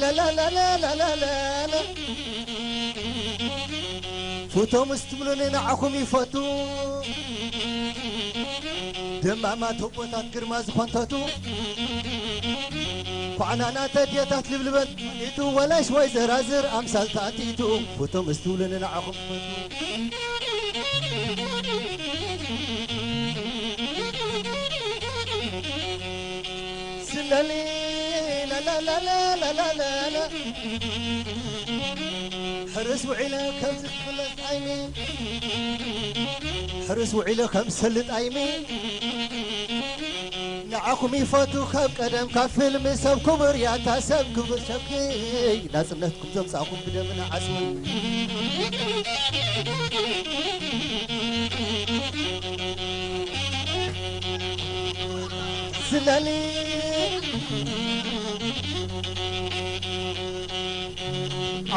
ላላላላላላላ፣ ፎቶ ምስ ትብሉኒ ንዓኹም ይፈቱ። ደማማት ኣቦታት ግርማ ዝኾንተቱ፣ ኳዕናና ተድየታት ልብልበን ኒቱ፣ ወላሽ ወይ ዘራዝር ኣምሳል ታእቲቱ፣ ፎቶ ምስ ትብሉኒ ንዓኹም ይፈቱ። ስለሊ ላላላላላላላ፣ ሕርስ ውዒለ ከም ዝፍለጥ ኣይሚ፣ ሕርስ ውዒለ ከም ዝሰልጥ ኣይሚ፣ ንዓኹም ይፈቱ ካብ ቀደም ካብ ፊልም፣ ሰብ ክቡር ያታ ሰብ ክቡር ሸኪ፣ ናጽነትኩም ዘምጻእኩም ብደምና ዓጽሚ። ስለሊ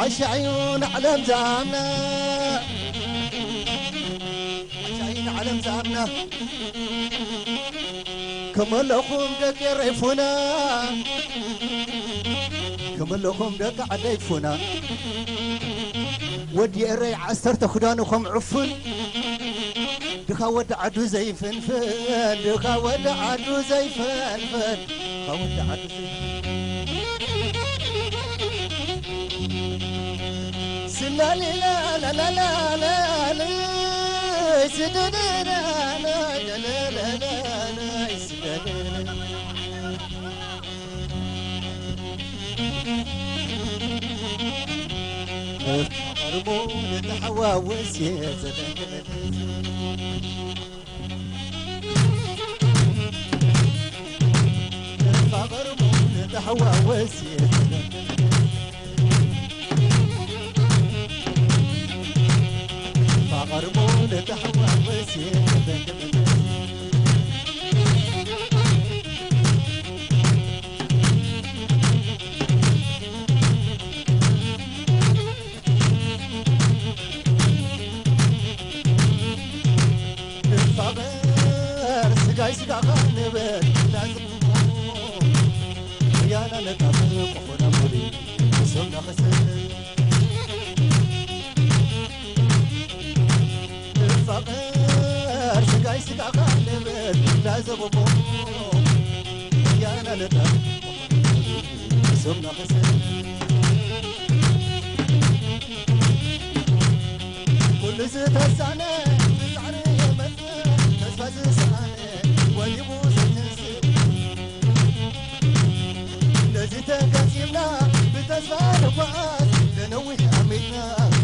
ዓሻ እዩ ንዓለም ዝኣምና፣ ዓሻ እዩ ንዓለም ዝኣምና። ከመለኹም ደቂ ኤረይ ፉና፣ ከመለኹም ደቂ ዓደይ ፉና። ወዲ ኤረይ ዓሰርተ ክዳኑ ከም ዕፉን፣ ድኻ ወዲ ዓዱ ዘይፍንፍን፣ ድኻ ወዲ ዓዱ ዘይፍንፍን፣ ድኻ ወዲ ዓዱ ዘይፍንፍን። ስላሊላ ላላላላ፣ ስደደደና ላላላላ፣ ስደደደና። እርሞ ንተሓዋወስ የዘለለ፣ ፋቐርሞ ንተሓዋወስ የዘለለ፣ ፋቐርሞ ንተሓዋወስ የዘለለ። ንፋቐር ስጋይ ስጋኻ ንበል ላዝሙ፣ ያና ነቃብር ቆኾና ሙሊ፣ ሰው ናኸሰ። ንፋቐር ስጋይ ስጋኻ ንበል ላዘቦቦ፣ ያና ነቃብር ቆኾና ሙሊ፣ ሰው ናኸሰ። ኩሉ ዝተሳነ ብጻዕሪ ይመጽእ፣ ተስፋ ዝሰኣነ ወዲቑ ዘይትንስእ። ነዚ ተጋጢምና ብተስፋ ንጓዓዝ፣ ንነዊሕ ኣሚትና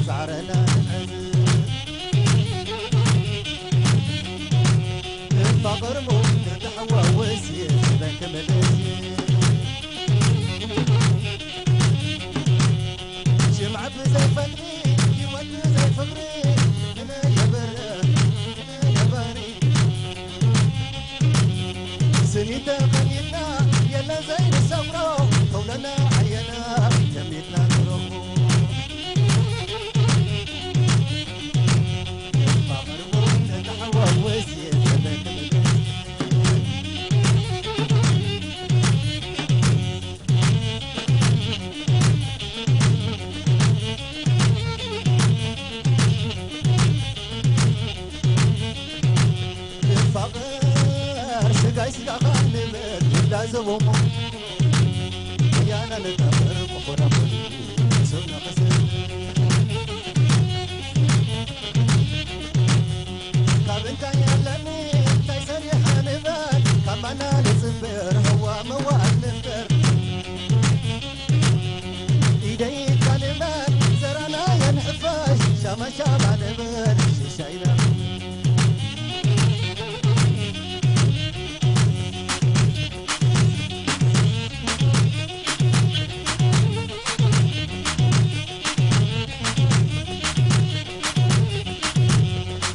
ጻዕረና ንዕዝ። ንፋቐር እሞ ተቐኒትና የለን ዘይንሰምሮ፣ ከውለና ኣየና ተሚትና ንረኽቦ። ንፋቐር ስጋይ ስጋኻ ንብል እንዳዘቦሞ፣ ያና ንጠፍር ቆኾራ ሰብ ነኸስብ። ካብ እንታይ ኣለኒ እንታይ ሰሪሐ ንበል፣ ካብ ማና ንጽንበር፣ ህዋ መዋእል ንፍጠር። ኢደይ ኢድካ ንበል፣ ዘራና የንሕፈሽ፣ ሻማ ሻማ ንበል፣ ሽሻይና።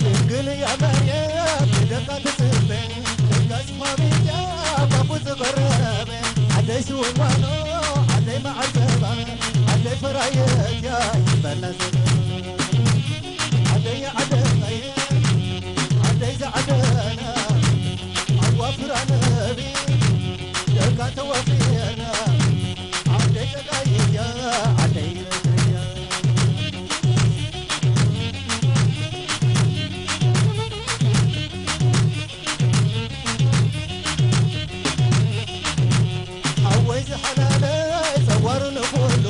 ድንግል እያ መርየም ንደቃ ትጽበ፣ ደቃ ስማሚት እያ ባቡ ዝቐረበ። ዓደይ ስውዋኖ፣ ዓደይ መዓዘባ፣ ዓደይ ፈራየት እያ ይበላ ዘበ። ዓደይ ዓደይ ዓደይ ዝዓደና ኣዋፍራ ነቢ ደቃ ተዋፊና ዓደይ ጸጋይያ ዓደይ ኤርትርያ። ሓወይ ዝሓላለይ ጸዋሩ ንኹሉ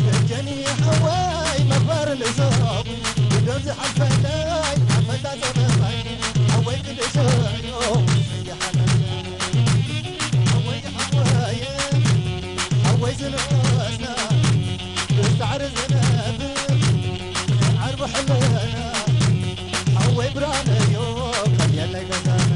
ደጀኒ ሓወይ መኽበሪ ንሰቡ ግደም ዝሓልፈለይ ኣፈታ ጸበባይ ሓወይ ቅድሸዮ ይሓላለይ ሓወይ ሓወይ ሓወይ ዝነስና ብጻዕሪ ዝነብር ዓርቢ ሕልና ሓወይ ብርሃነዮ ከልየለይ ገዛና።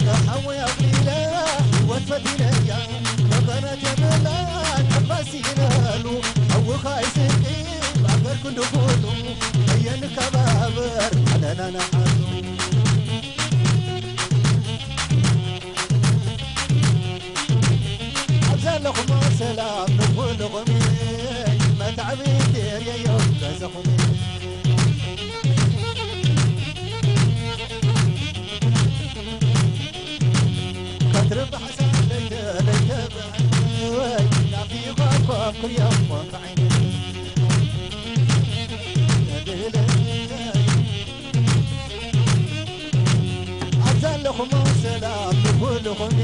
ንሓወይ ኣኽሊለ ህይወት ፈቲነያ መቐረት የብላን ዕባስ ኢለሉ ሓውኻ ይስቂ ኣበር ክንዲ ኩሉ እየ ንከባበር ዓለና ንሓሉ። ኣብ ዘለኹሞ ሰላም ንኹልኹም መታዕቢ የርእየዮም ገዛኹም። ከትርባሕ ሳለይተ ለይተ ብዕወይ ናፊቖም ኮፍ ክሪኦም ኮፍ ዓይነይ። ኣብ ዘለኹሞ ሰላም ንኹልኹም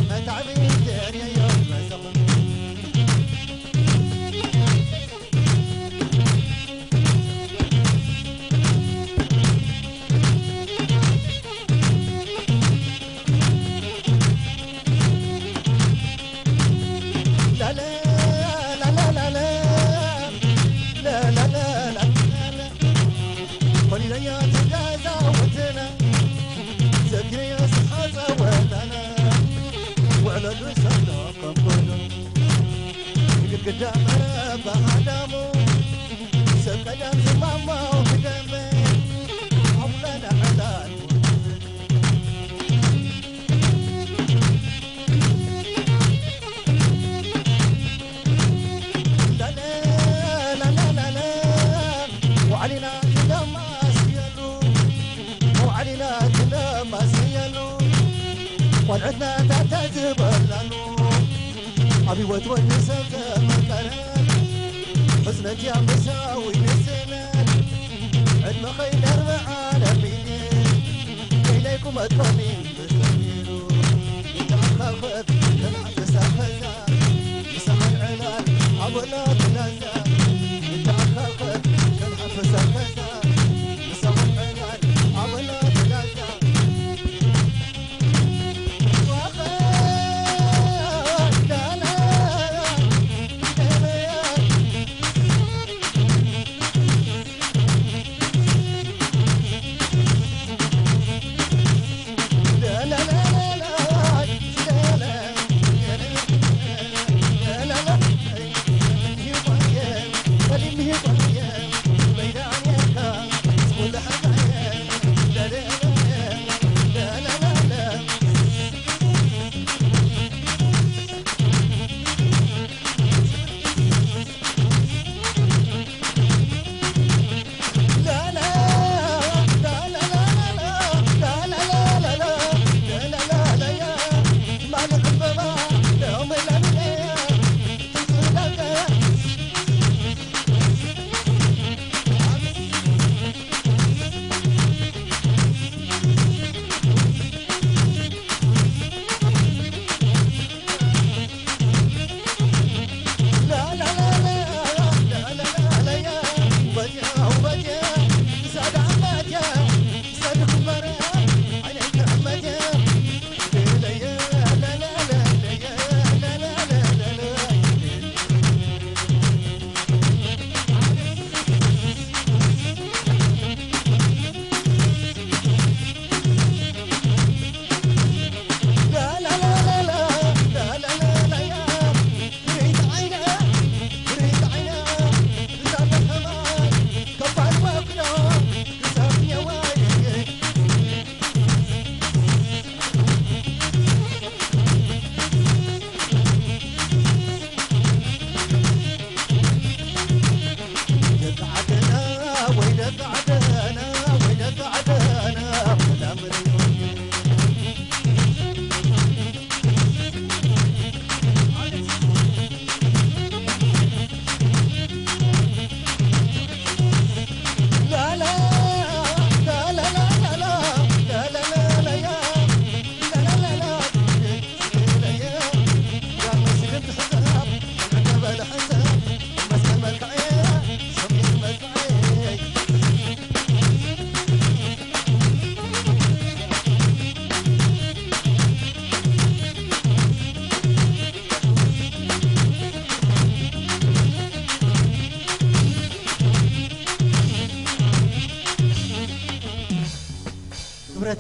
መታዕቢ የርእየዮም ገዛኹም። ኮሊለያ ተጋዛ ወተና ዘግረያ ስሓዛ ወተና ውዕለሉ ሰሎ ከም ጎሎ ግድግዳ መረባ ሃዳሙ ሰብ ቀዳም ዝማማው ክደመ ኣውላዳ ዕላል ላለ ላለ ላለ ዋዕሊና ክደማስየሉ መውዓሊና ክነማስየሉ ቆልዕትና ታታ ዝበላሉ ኣብ ህይወት ወዲ ሰብ ዘመቀረ ሕዝነት እያ ምሳዊ ንስእነት ዕድመ ኸይደርበ ዓለሚኒ ከይለይኩም ኣጥቆኒ ብዘሚሩ ይተኣኻኸብ ከናዕበሳ ኸዛ ምሳኸን ዕላል ኣበላ ትላዛ ይተኣኻኸብ ከናዕበሳ ኸዛ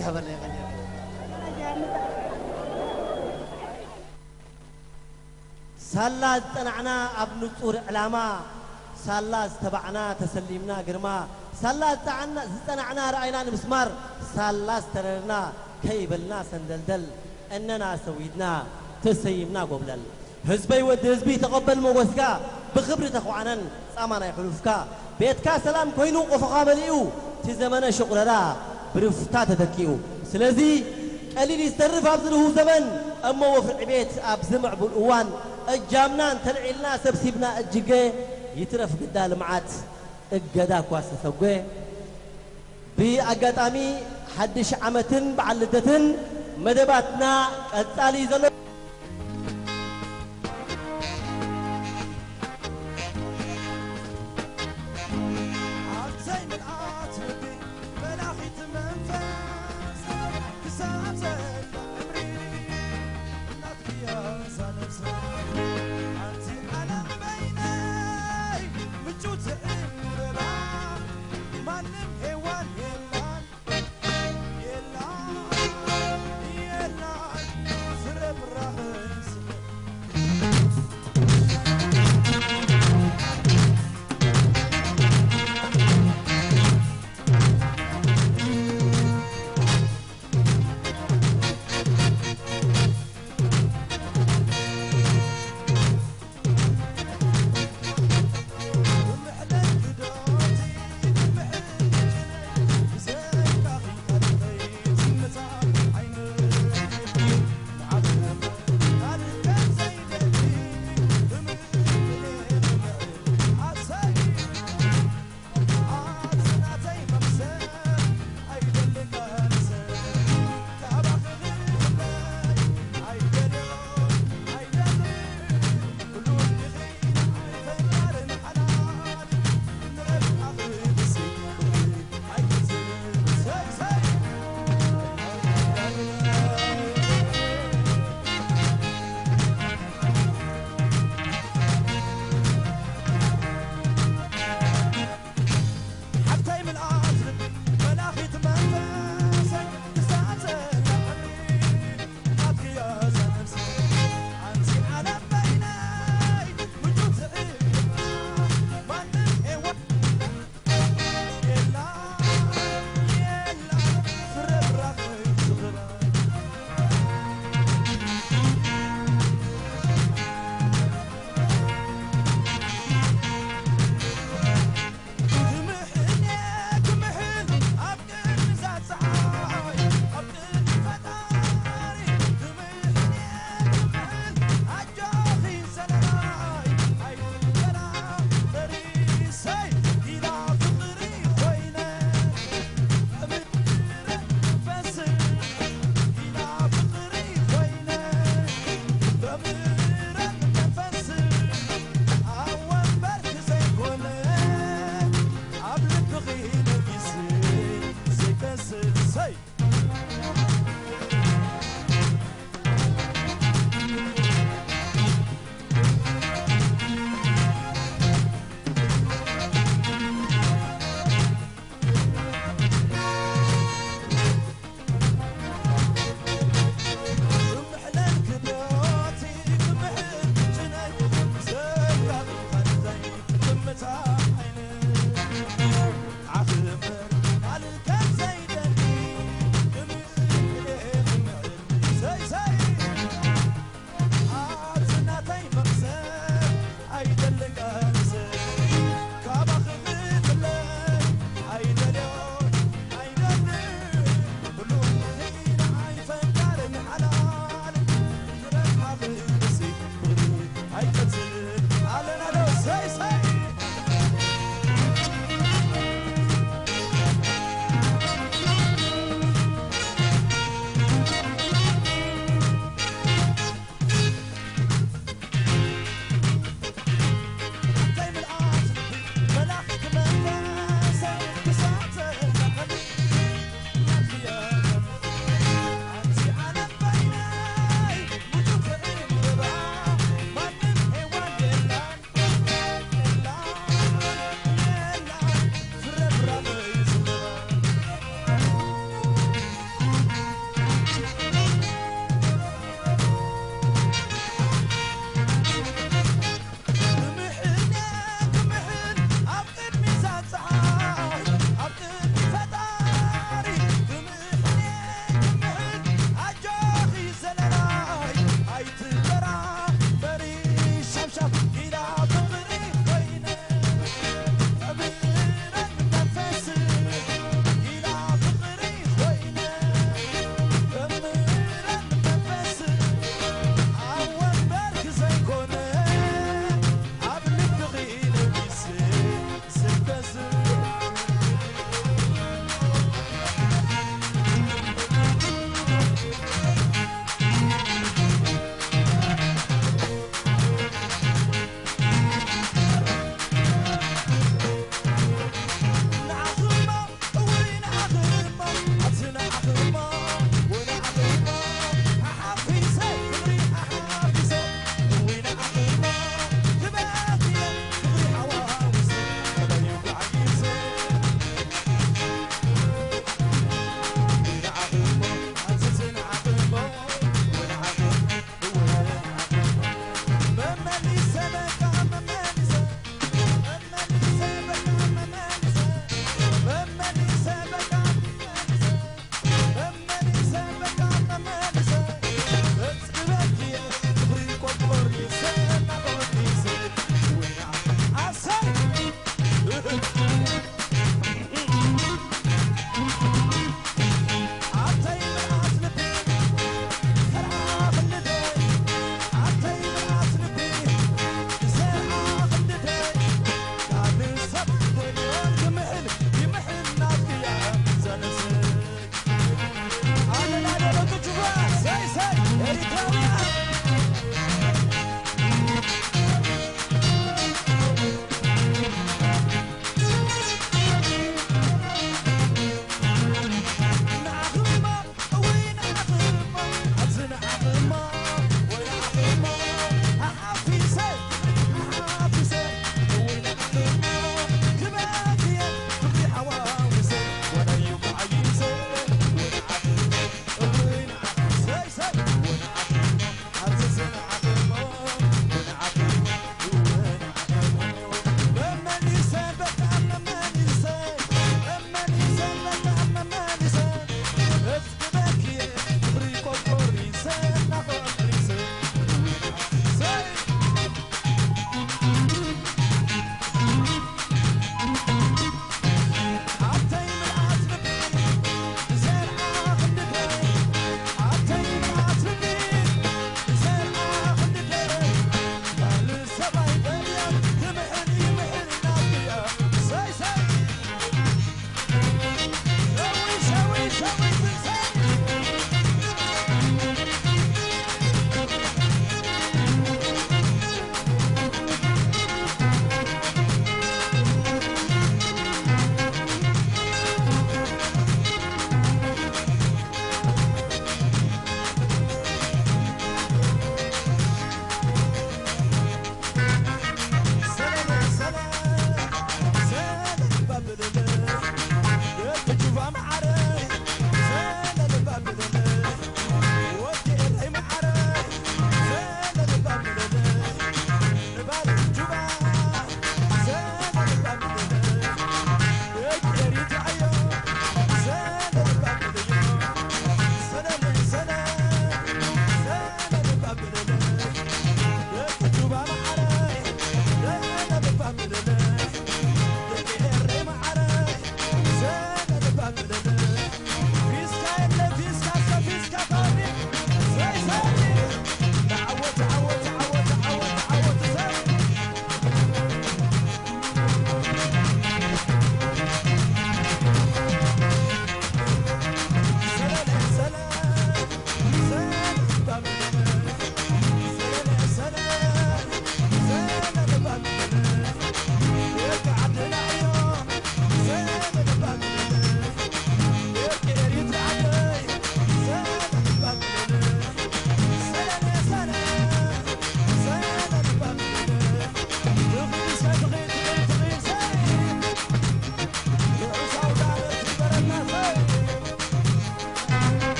ይሃበና ይቐንየልና። ሳላ ዝጸናዕና ኣብ ንጹር ዕላማ፣ ሳላ ዝተባዕና ተሰሊምና ግርማ፣ ሳላ ዝጸዓና-፣ ዝጸናዕና ረኣይና ንምስማር፣ ሳላ ዝተረርና ከይበልና ሰንደልደል፣ እነና ሰዊድና ተሰይምና ጎብለል። ህዝበይ ወዲ ህዝቢ ተቐበል ሞገስካ፣ ብኽብሪ ተኳዕነን ጻማ ናይ ሕሉፍካ። ቤትካ ሰላም ኮይኑ ቆፎኻ መሊኡ፣ እቲ ዘመነ ሽቑረራ ብሩፍታ ተተኪኡ። ስለዚ ቀሊል ይስተርፍ ኣብዚ ርሁው ዘመን፣ እሞ ወፍሪ ዕቤት ኣብዚ ምዕቡል እዋን፣ እጃምና እንተልዒልና ሰብሲብና እጅገ፣ ይትረፍ ግዳ ልምዓት እገዳ እኳ ዝተሰጎ። ብኣጋጣሚ ሓድሽ ዓመትን በዓል ልደትን መደባትና ቀጻሊ ዘሎ። ኣብዘይ ምልኣት ልቢ መላኺት መንፈስ ክሳብ ዘላ ዕምሪ እናትክያ እዛ ነብሰይ። ኣንቲ ዓለም በይነይ ምቹ ትዕምረላ ማንም ሄዋን የላን።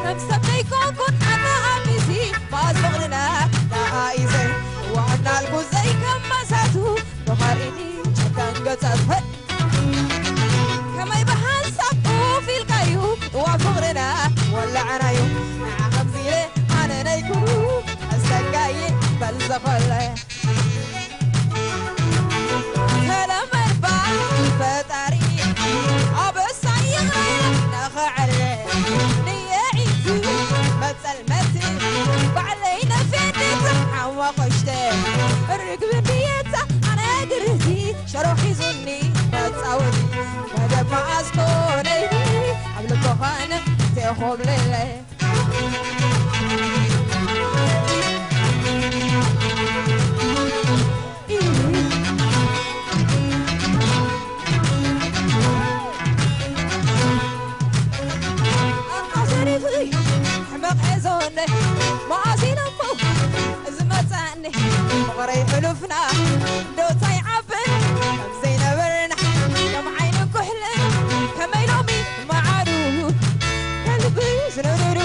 ከም ሰብ ዘይኮንኩን ኣተኣሚሲ፣ መኣዝ ፍቕርና ተኣኢዘ፣ ዋዕናልኩ ዘይከም መሳቱ፣ ተኻሪኒ ጨካን ገጻት፣ ሀ! ከመይ ብሓንሳብ ኡፍ ኢልካዩ፣ እዋ ፍቕርና ወላዕናዩ፣ ንዓ ከምዚ ኢለ ኣነ ነይኩ፣ ኣስተጋየ በል ዘኸለ። ተለመድባ ፈጣሪ ኣበሳ ይቕረ ነኸዕለ ንየዒቱ መጸልመቲ ባዕለይ ነፌድት ሓዋ ቆሽተ ርግቢ ድየታ ኣነ ግርህቲ ሸሮ ሒዙኒ መጻወቲ መደብ መዓስ ኮነይኒ ኣብ ልቦኻነ ተኾብለለ። ኣዘሪፉ ሕመቕ ሒዞኒ መኣዚኖሞ ዝመጻኒ ፍቕረይ ሕሉፍና ዶታይ ዓብን ከም ዘይነበርና ከም ዓይኒ ኩሕልን ከመይ ሎሚ መዓሩ ከልቢ ዝንርሩ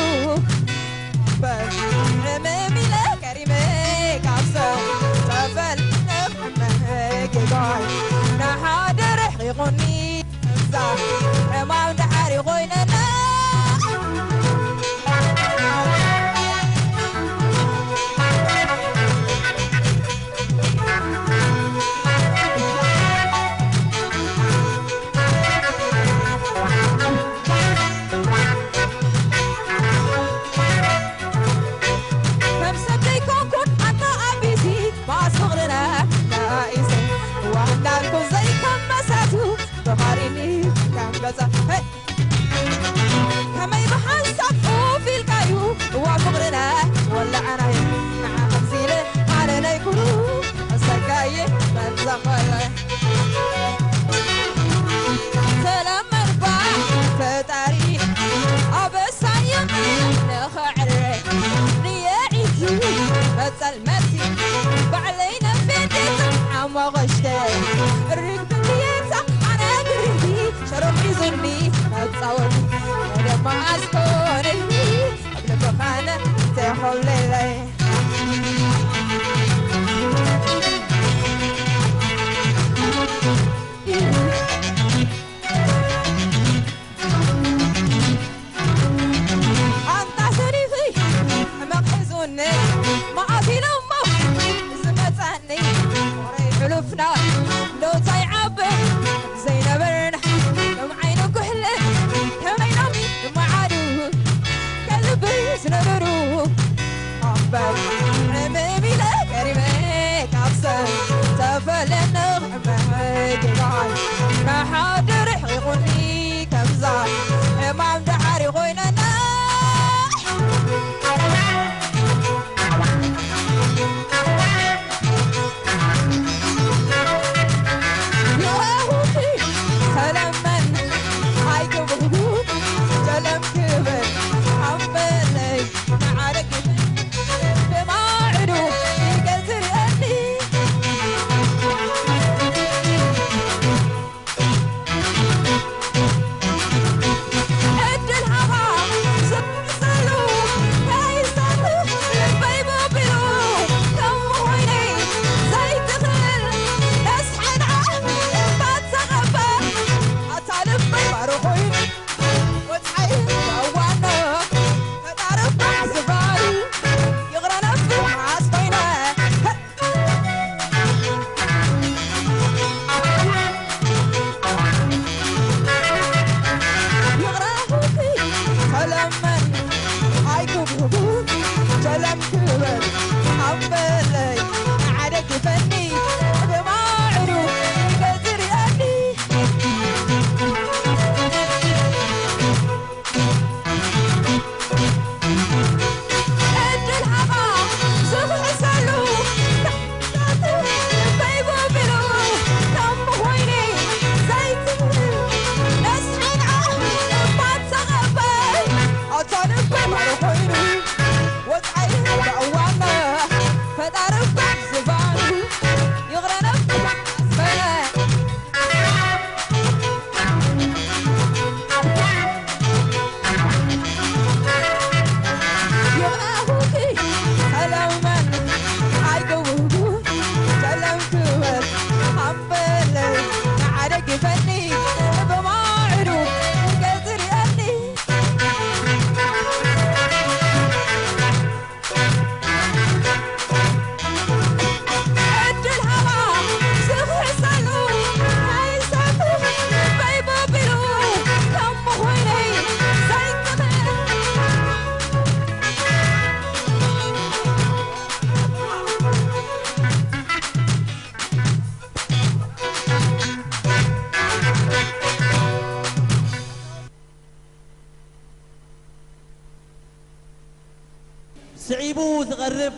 ስዒቡ ዝቐርብ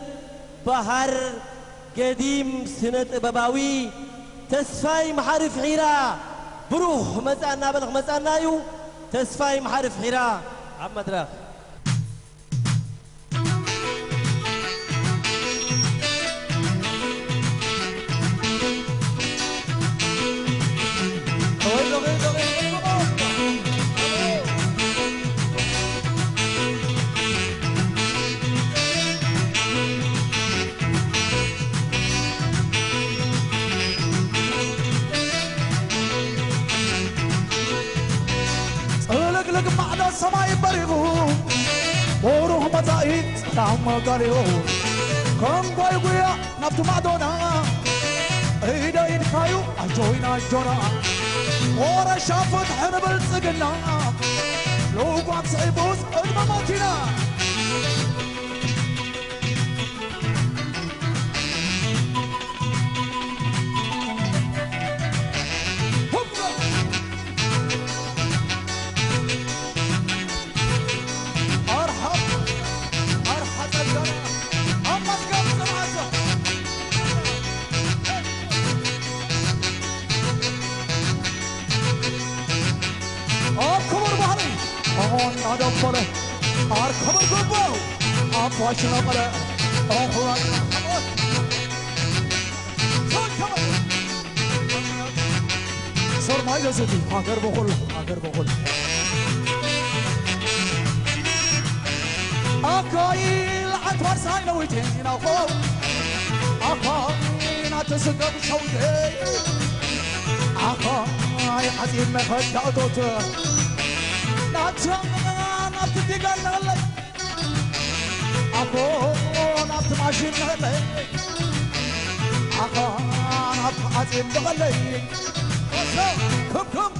በሃር ገዲም ስነ ጥበባዊ ተስፋይ መሓሪ ፍሒራ ብሩኽ መጻ እናበለ ክመጻና እዩ። ተስፋይ መሓሪ ፍሒራ ኣብ መድረኽ። ጽልግልግ ማዕዶ ሰማይ በሪቑ፣ ብሩህ መጻኢ ጸላም ጋሊቑ። ከም ጓይ ጉያ ናብቲ ማዕዶና፣ ኢደ ኢድካዩ ኣጆይና ኣጆና። ወረሻ ፍትሒ ንብልጽግና፣ ልጓም ስዒቡስ ቅድሚ መኪና። ኣብ ክቡር ባህሊ እናደበለ ኣር ክብር ግባው ኣባሽ ነቐለ። ኦኽላጅ ሰርማይ ዘስቲ ሃገር በኹል፣ ሃገር በኹል። ኣካይ ለዓት ዋርሳይ ነዊቴና ኾው፣ ኣካይ ናተስገም ሸውደይ፣ ኣካይ ሓጺን መኸዳእቶት ናታ ናብቲ ዲጋናለይ። ኣኮ ናብቲ ማሽን ንኸለይ፣ ኣኻ ናብቲ ዓፂን ንኸለይ። ክም ክም።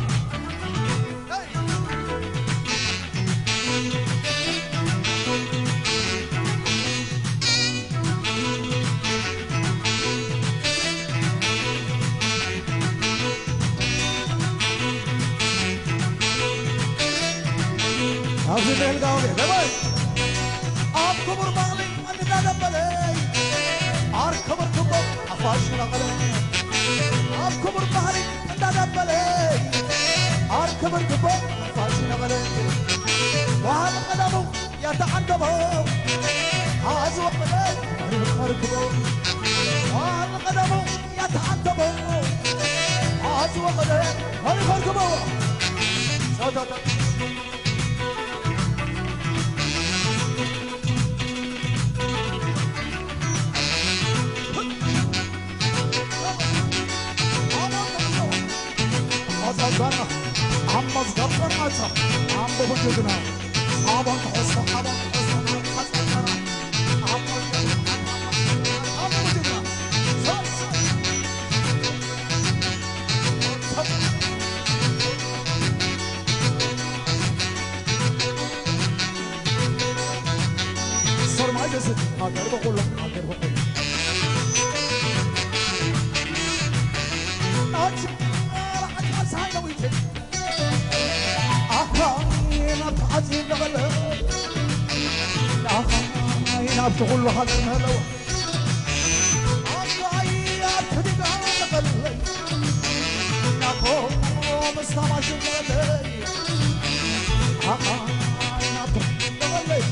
ኣብዚ ሜልጋዊ ደባይ ኣብ ክቡር ባህሊ እንዳደበለይ ኣር ክብር ክቦ ኣፋሽ ነቐለ። ኣብ ክቡር ባህሊ እንዳደበለይ ኣር ክብር ክቦ ኣፋሽ ነቐለ። ባህሊ ቀደሙ ያተዓንደቦ ኣዝወ ቀደም ርኸርክቦ። ባህሊ ቀደሙ ያተዓንደቦ ኣዝወ ቀደም ርኸርክቦ። ኣጸጋና ኣብ መዝገብ ቀርማታ ኣንብቡ ጅግና። ኣባን ትሕዝቶ፣ ኣባን ትሕዝቶ፣ ኣጸጋና ኣብ መዝገብ፣ ኣንብቡ ጅግና። ሰርማይ ደስቲ ሃገር በኩሉ፣ ሃገር በኩሉ። ናች፣ ናች፣ ሳይነዊት። ኣኻ፣ ናብቲ ዓፂ እንዳበለ። ኣኻ፣ ናብቲ ኩሉ ሃገር መለወ። ኣጋይ ኣትሪጋ ተቐለይ፣ ናቦ ምስታ ማሽን ተቐለይ፣ ኣቓ ናቦ ተቐለይ።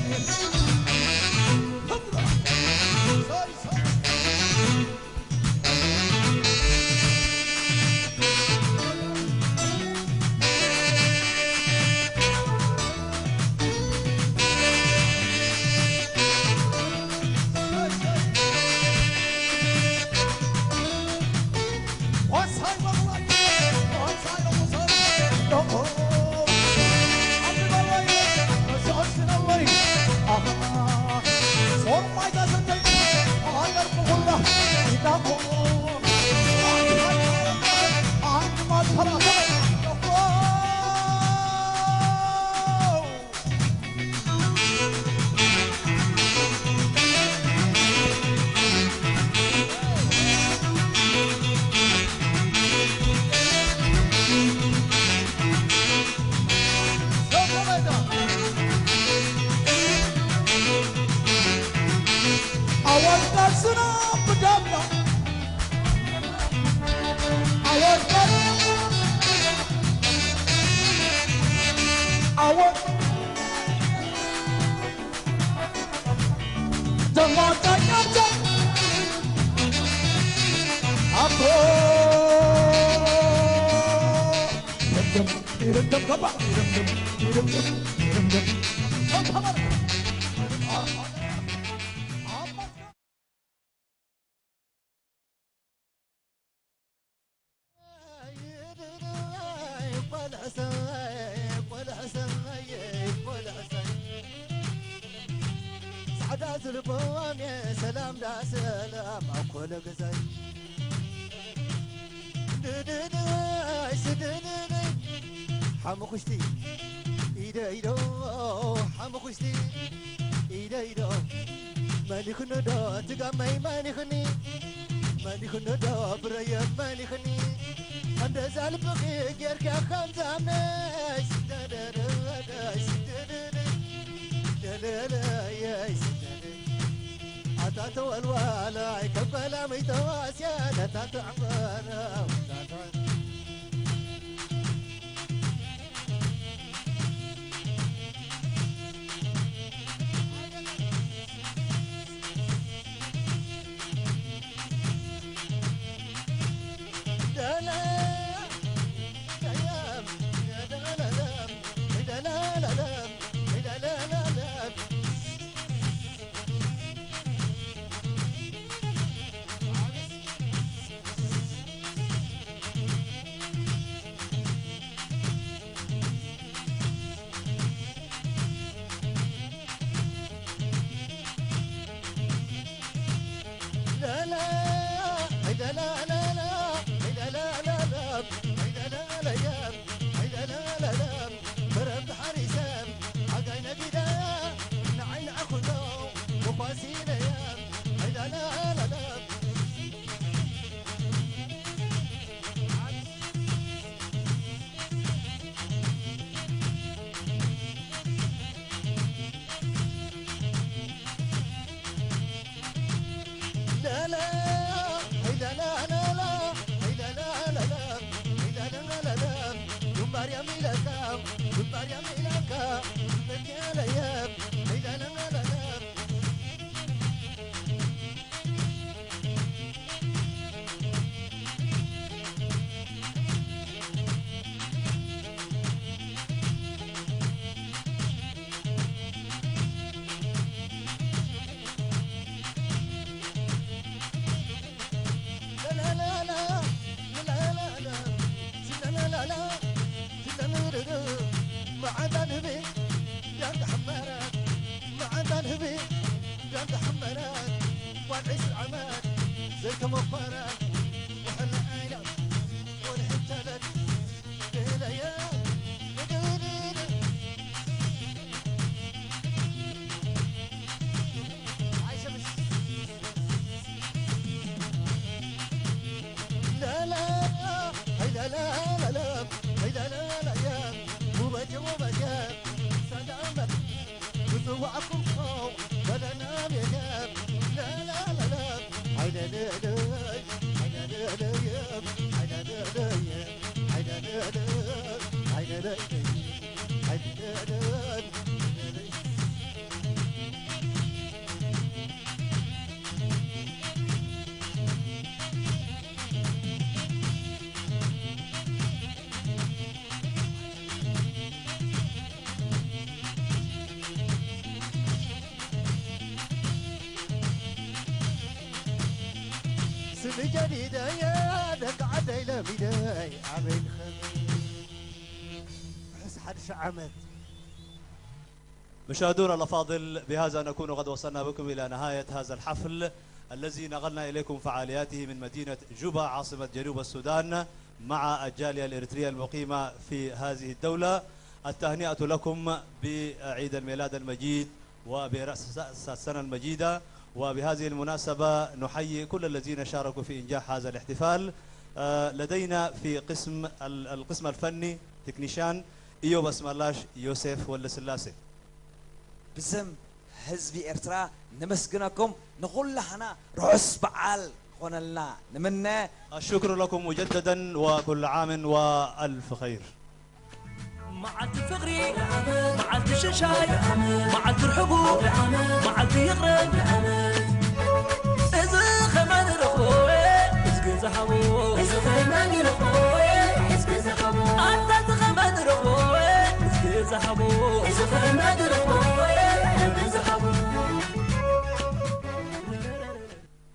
ዝናብ ብደምና ኣወቀ ኣወቀ ደማቃኛቸው አቦ ይረምደም ይረምደም ገባ ይረምደም ይረምደም ይረምደም ጻዕዳ ዝልቦም ሰላም ዳ ሰላም ኣብ ኮሎ ገዛይ ድድድይ ስድድድይ ሓሙኽሽቲ ኢደ ኢዶ ሓሙኽሽቲ ኢደ ኢዶ መሊኽኒ ዶ ትጋመይ መሊኽኒ መሊኽኒ ዶ ብረየ መሊኽኒ እንደዛ ልብኺ ጌርካ ከምዛመይ ስደደደደይ ስደደደይ ደለለየይ ስደደይ ኣታ ተወልዋላይ ከበላ መይተዋስያ ነታ ተዕበረ ስሚ ጀዲደየ ደቂ ዓደይ ለሚደይ ኣበይ ንኸመይ ርሑስ ሓድሽ ዓመት። مشاهدونا الأفاضل، بهذا نكون قد وصلنا بكم إلى نهاية هذا الحفل الذي نقلنا إليكم فعالياته من مدينة جوبا عاصمة جنوب السودان مع الجالية الإريترية المقيمة في هذه الدولة. التهنئة لكم بعيد الميلاد المجيد وبرأس السنة المجيدة. وبهذه المناسبة نحيي كل الذين شاركوا في إنجاح هذا الاحتفال. آه، لدينا في قسم ال-، القسم الفني تكنيشان إيوب أسمالاش يوسف ولسلاسي. ብዘም ህዝቢ ኤርትራ ነመስግነኩም። ንኹላህና ርሑስ በዓል ክኾነልና ንምነ። الشكر لكم مجددا وكل عام وألف خير. መዓልቲ ፍቕሪ፣ መዓልቲ ሽሻይ፣ መዓልቲ ርሕቡ፣ መዓልቲ ይቕረ። እዚ ኸመን ረኽቦ፣ እዚ ገዛ ሃቦ። እዚ ኸመን ረኽቦ፣ እዚ ገዛ ሃቦ። ኣታ እዚ ኸመን ረኽቦ፣ እዚ ገዛ ሃቦ። እዚ ኸመን ረኽቦ፣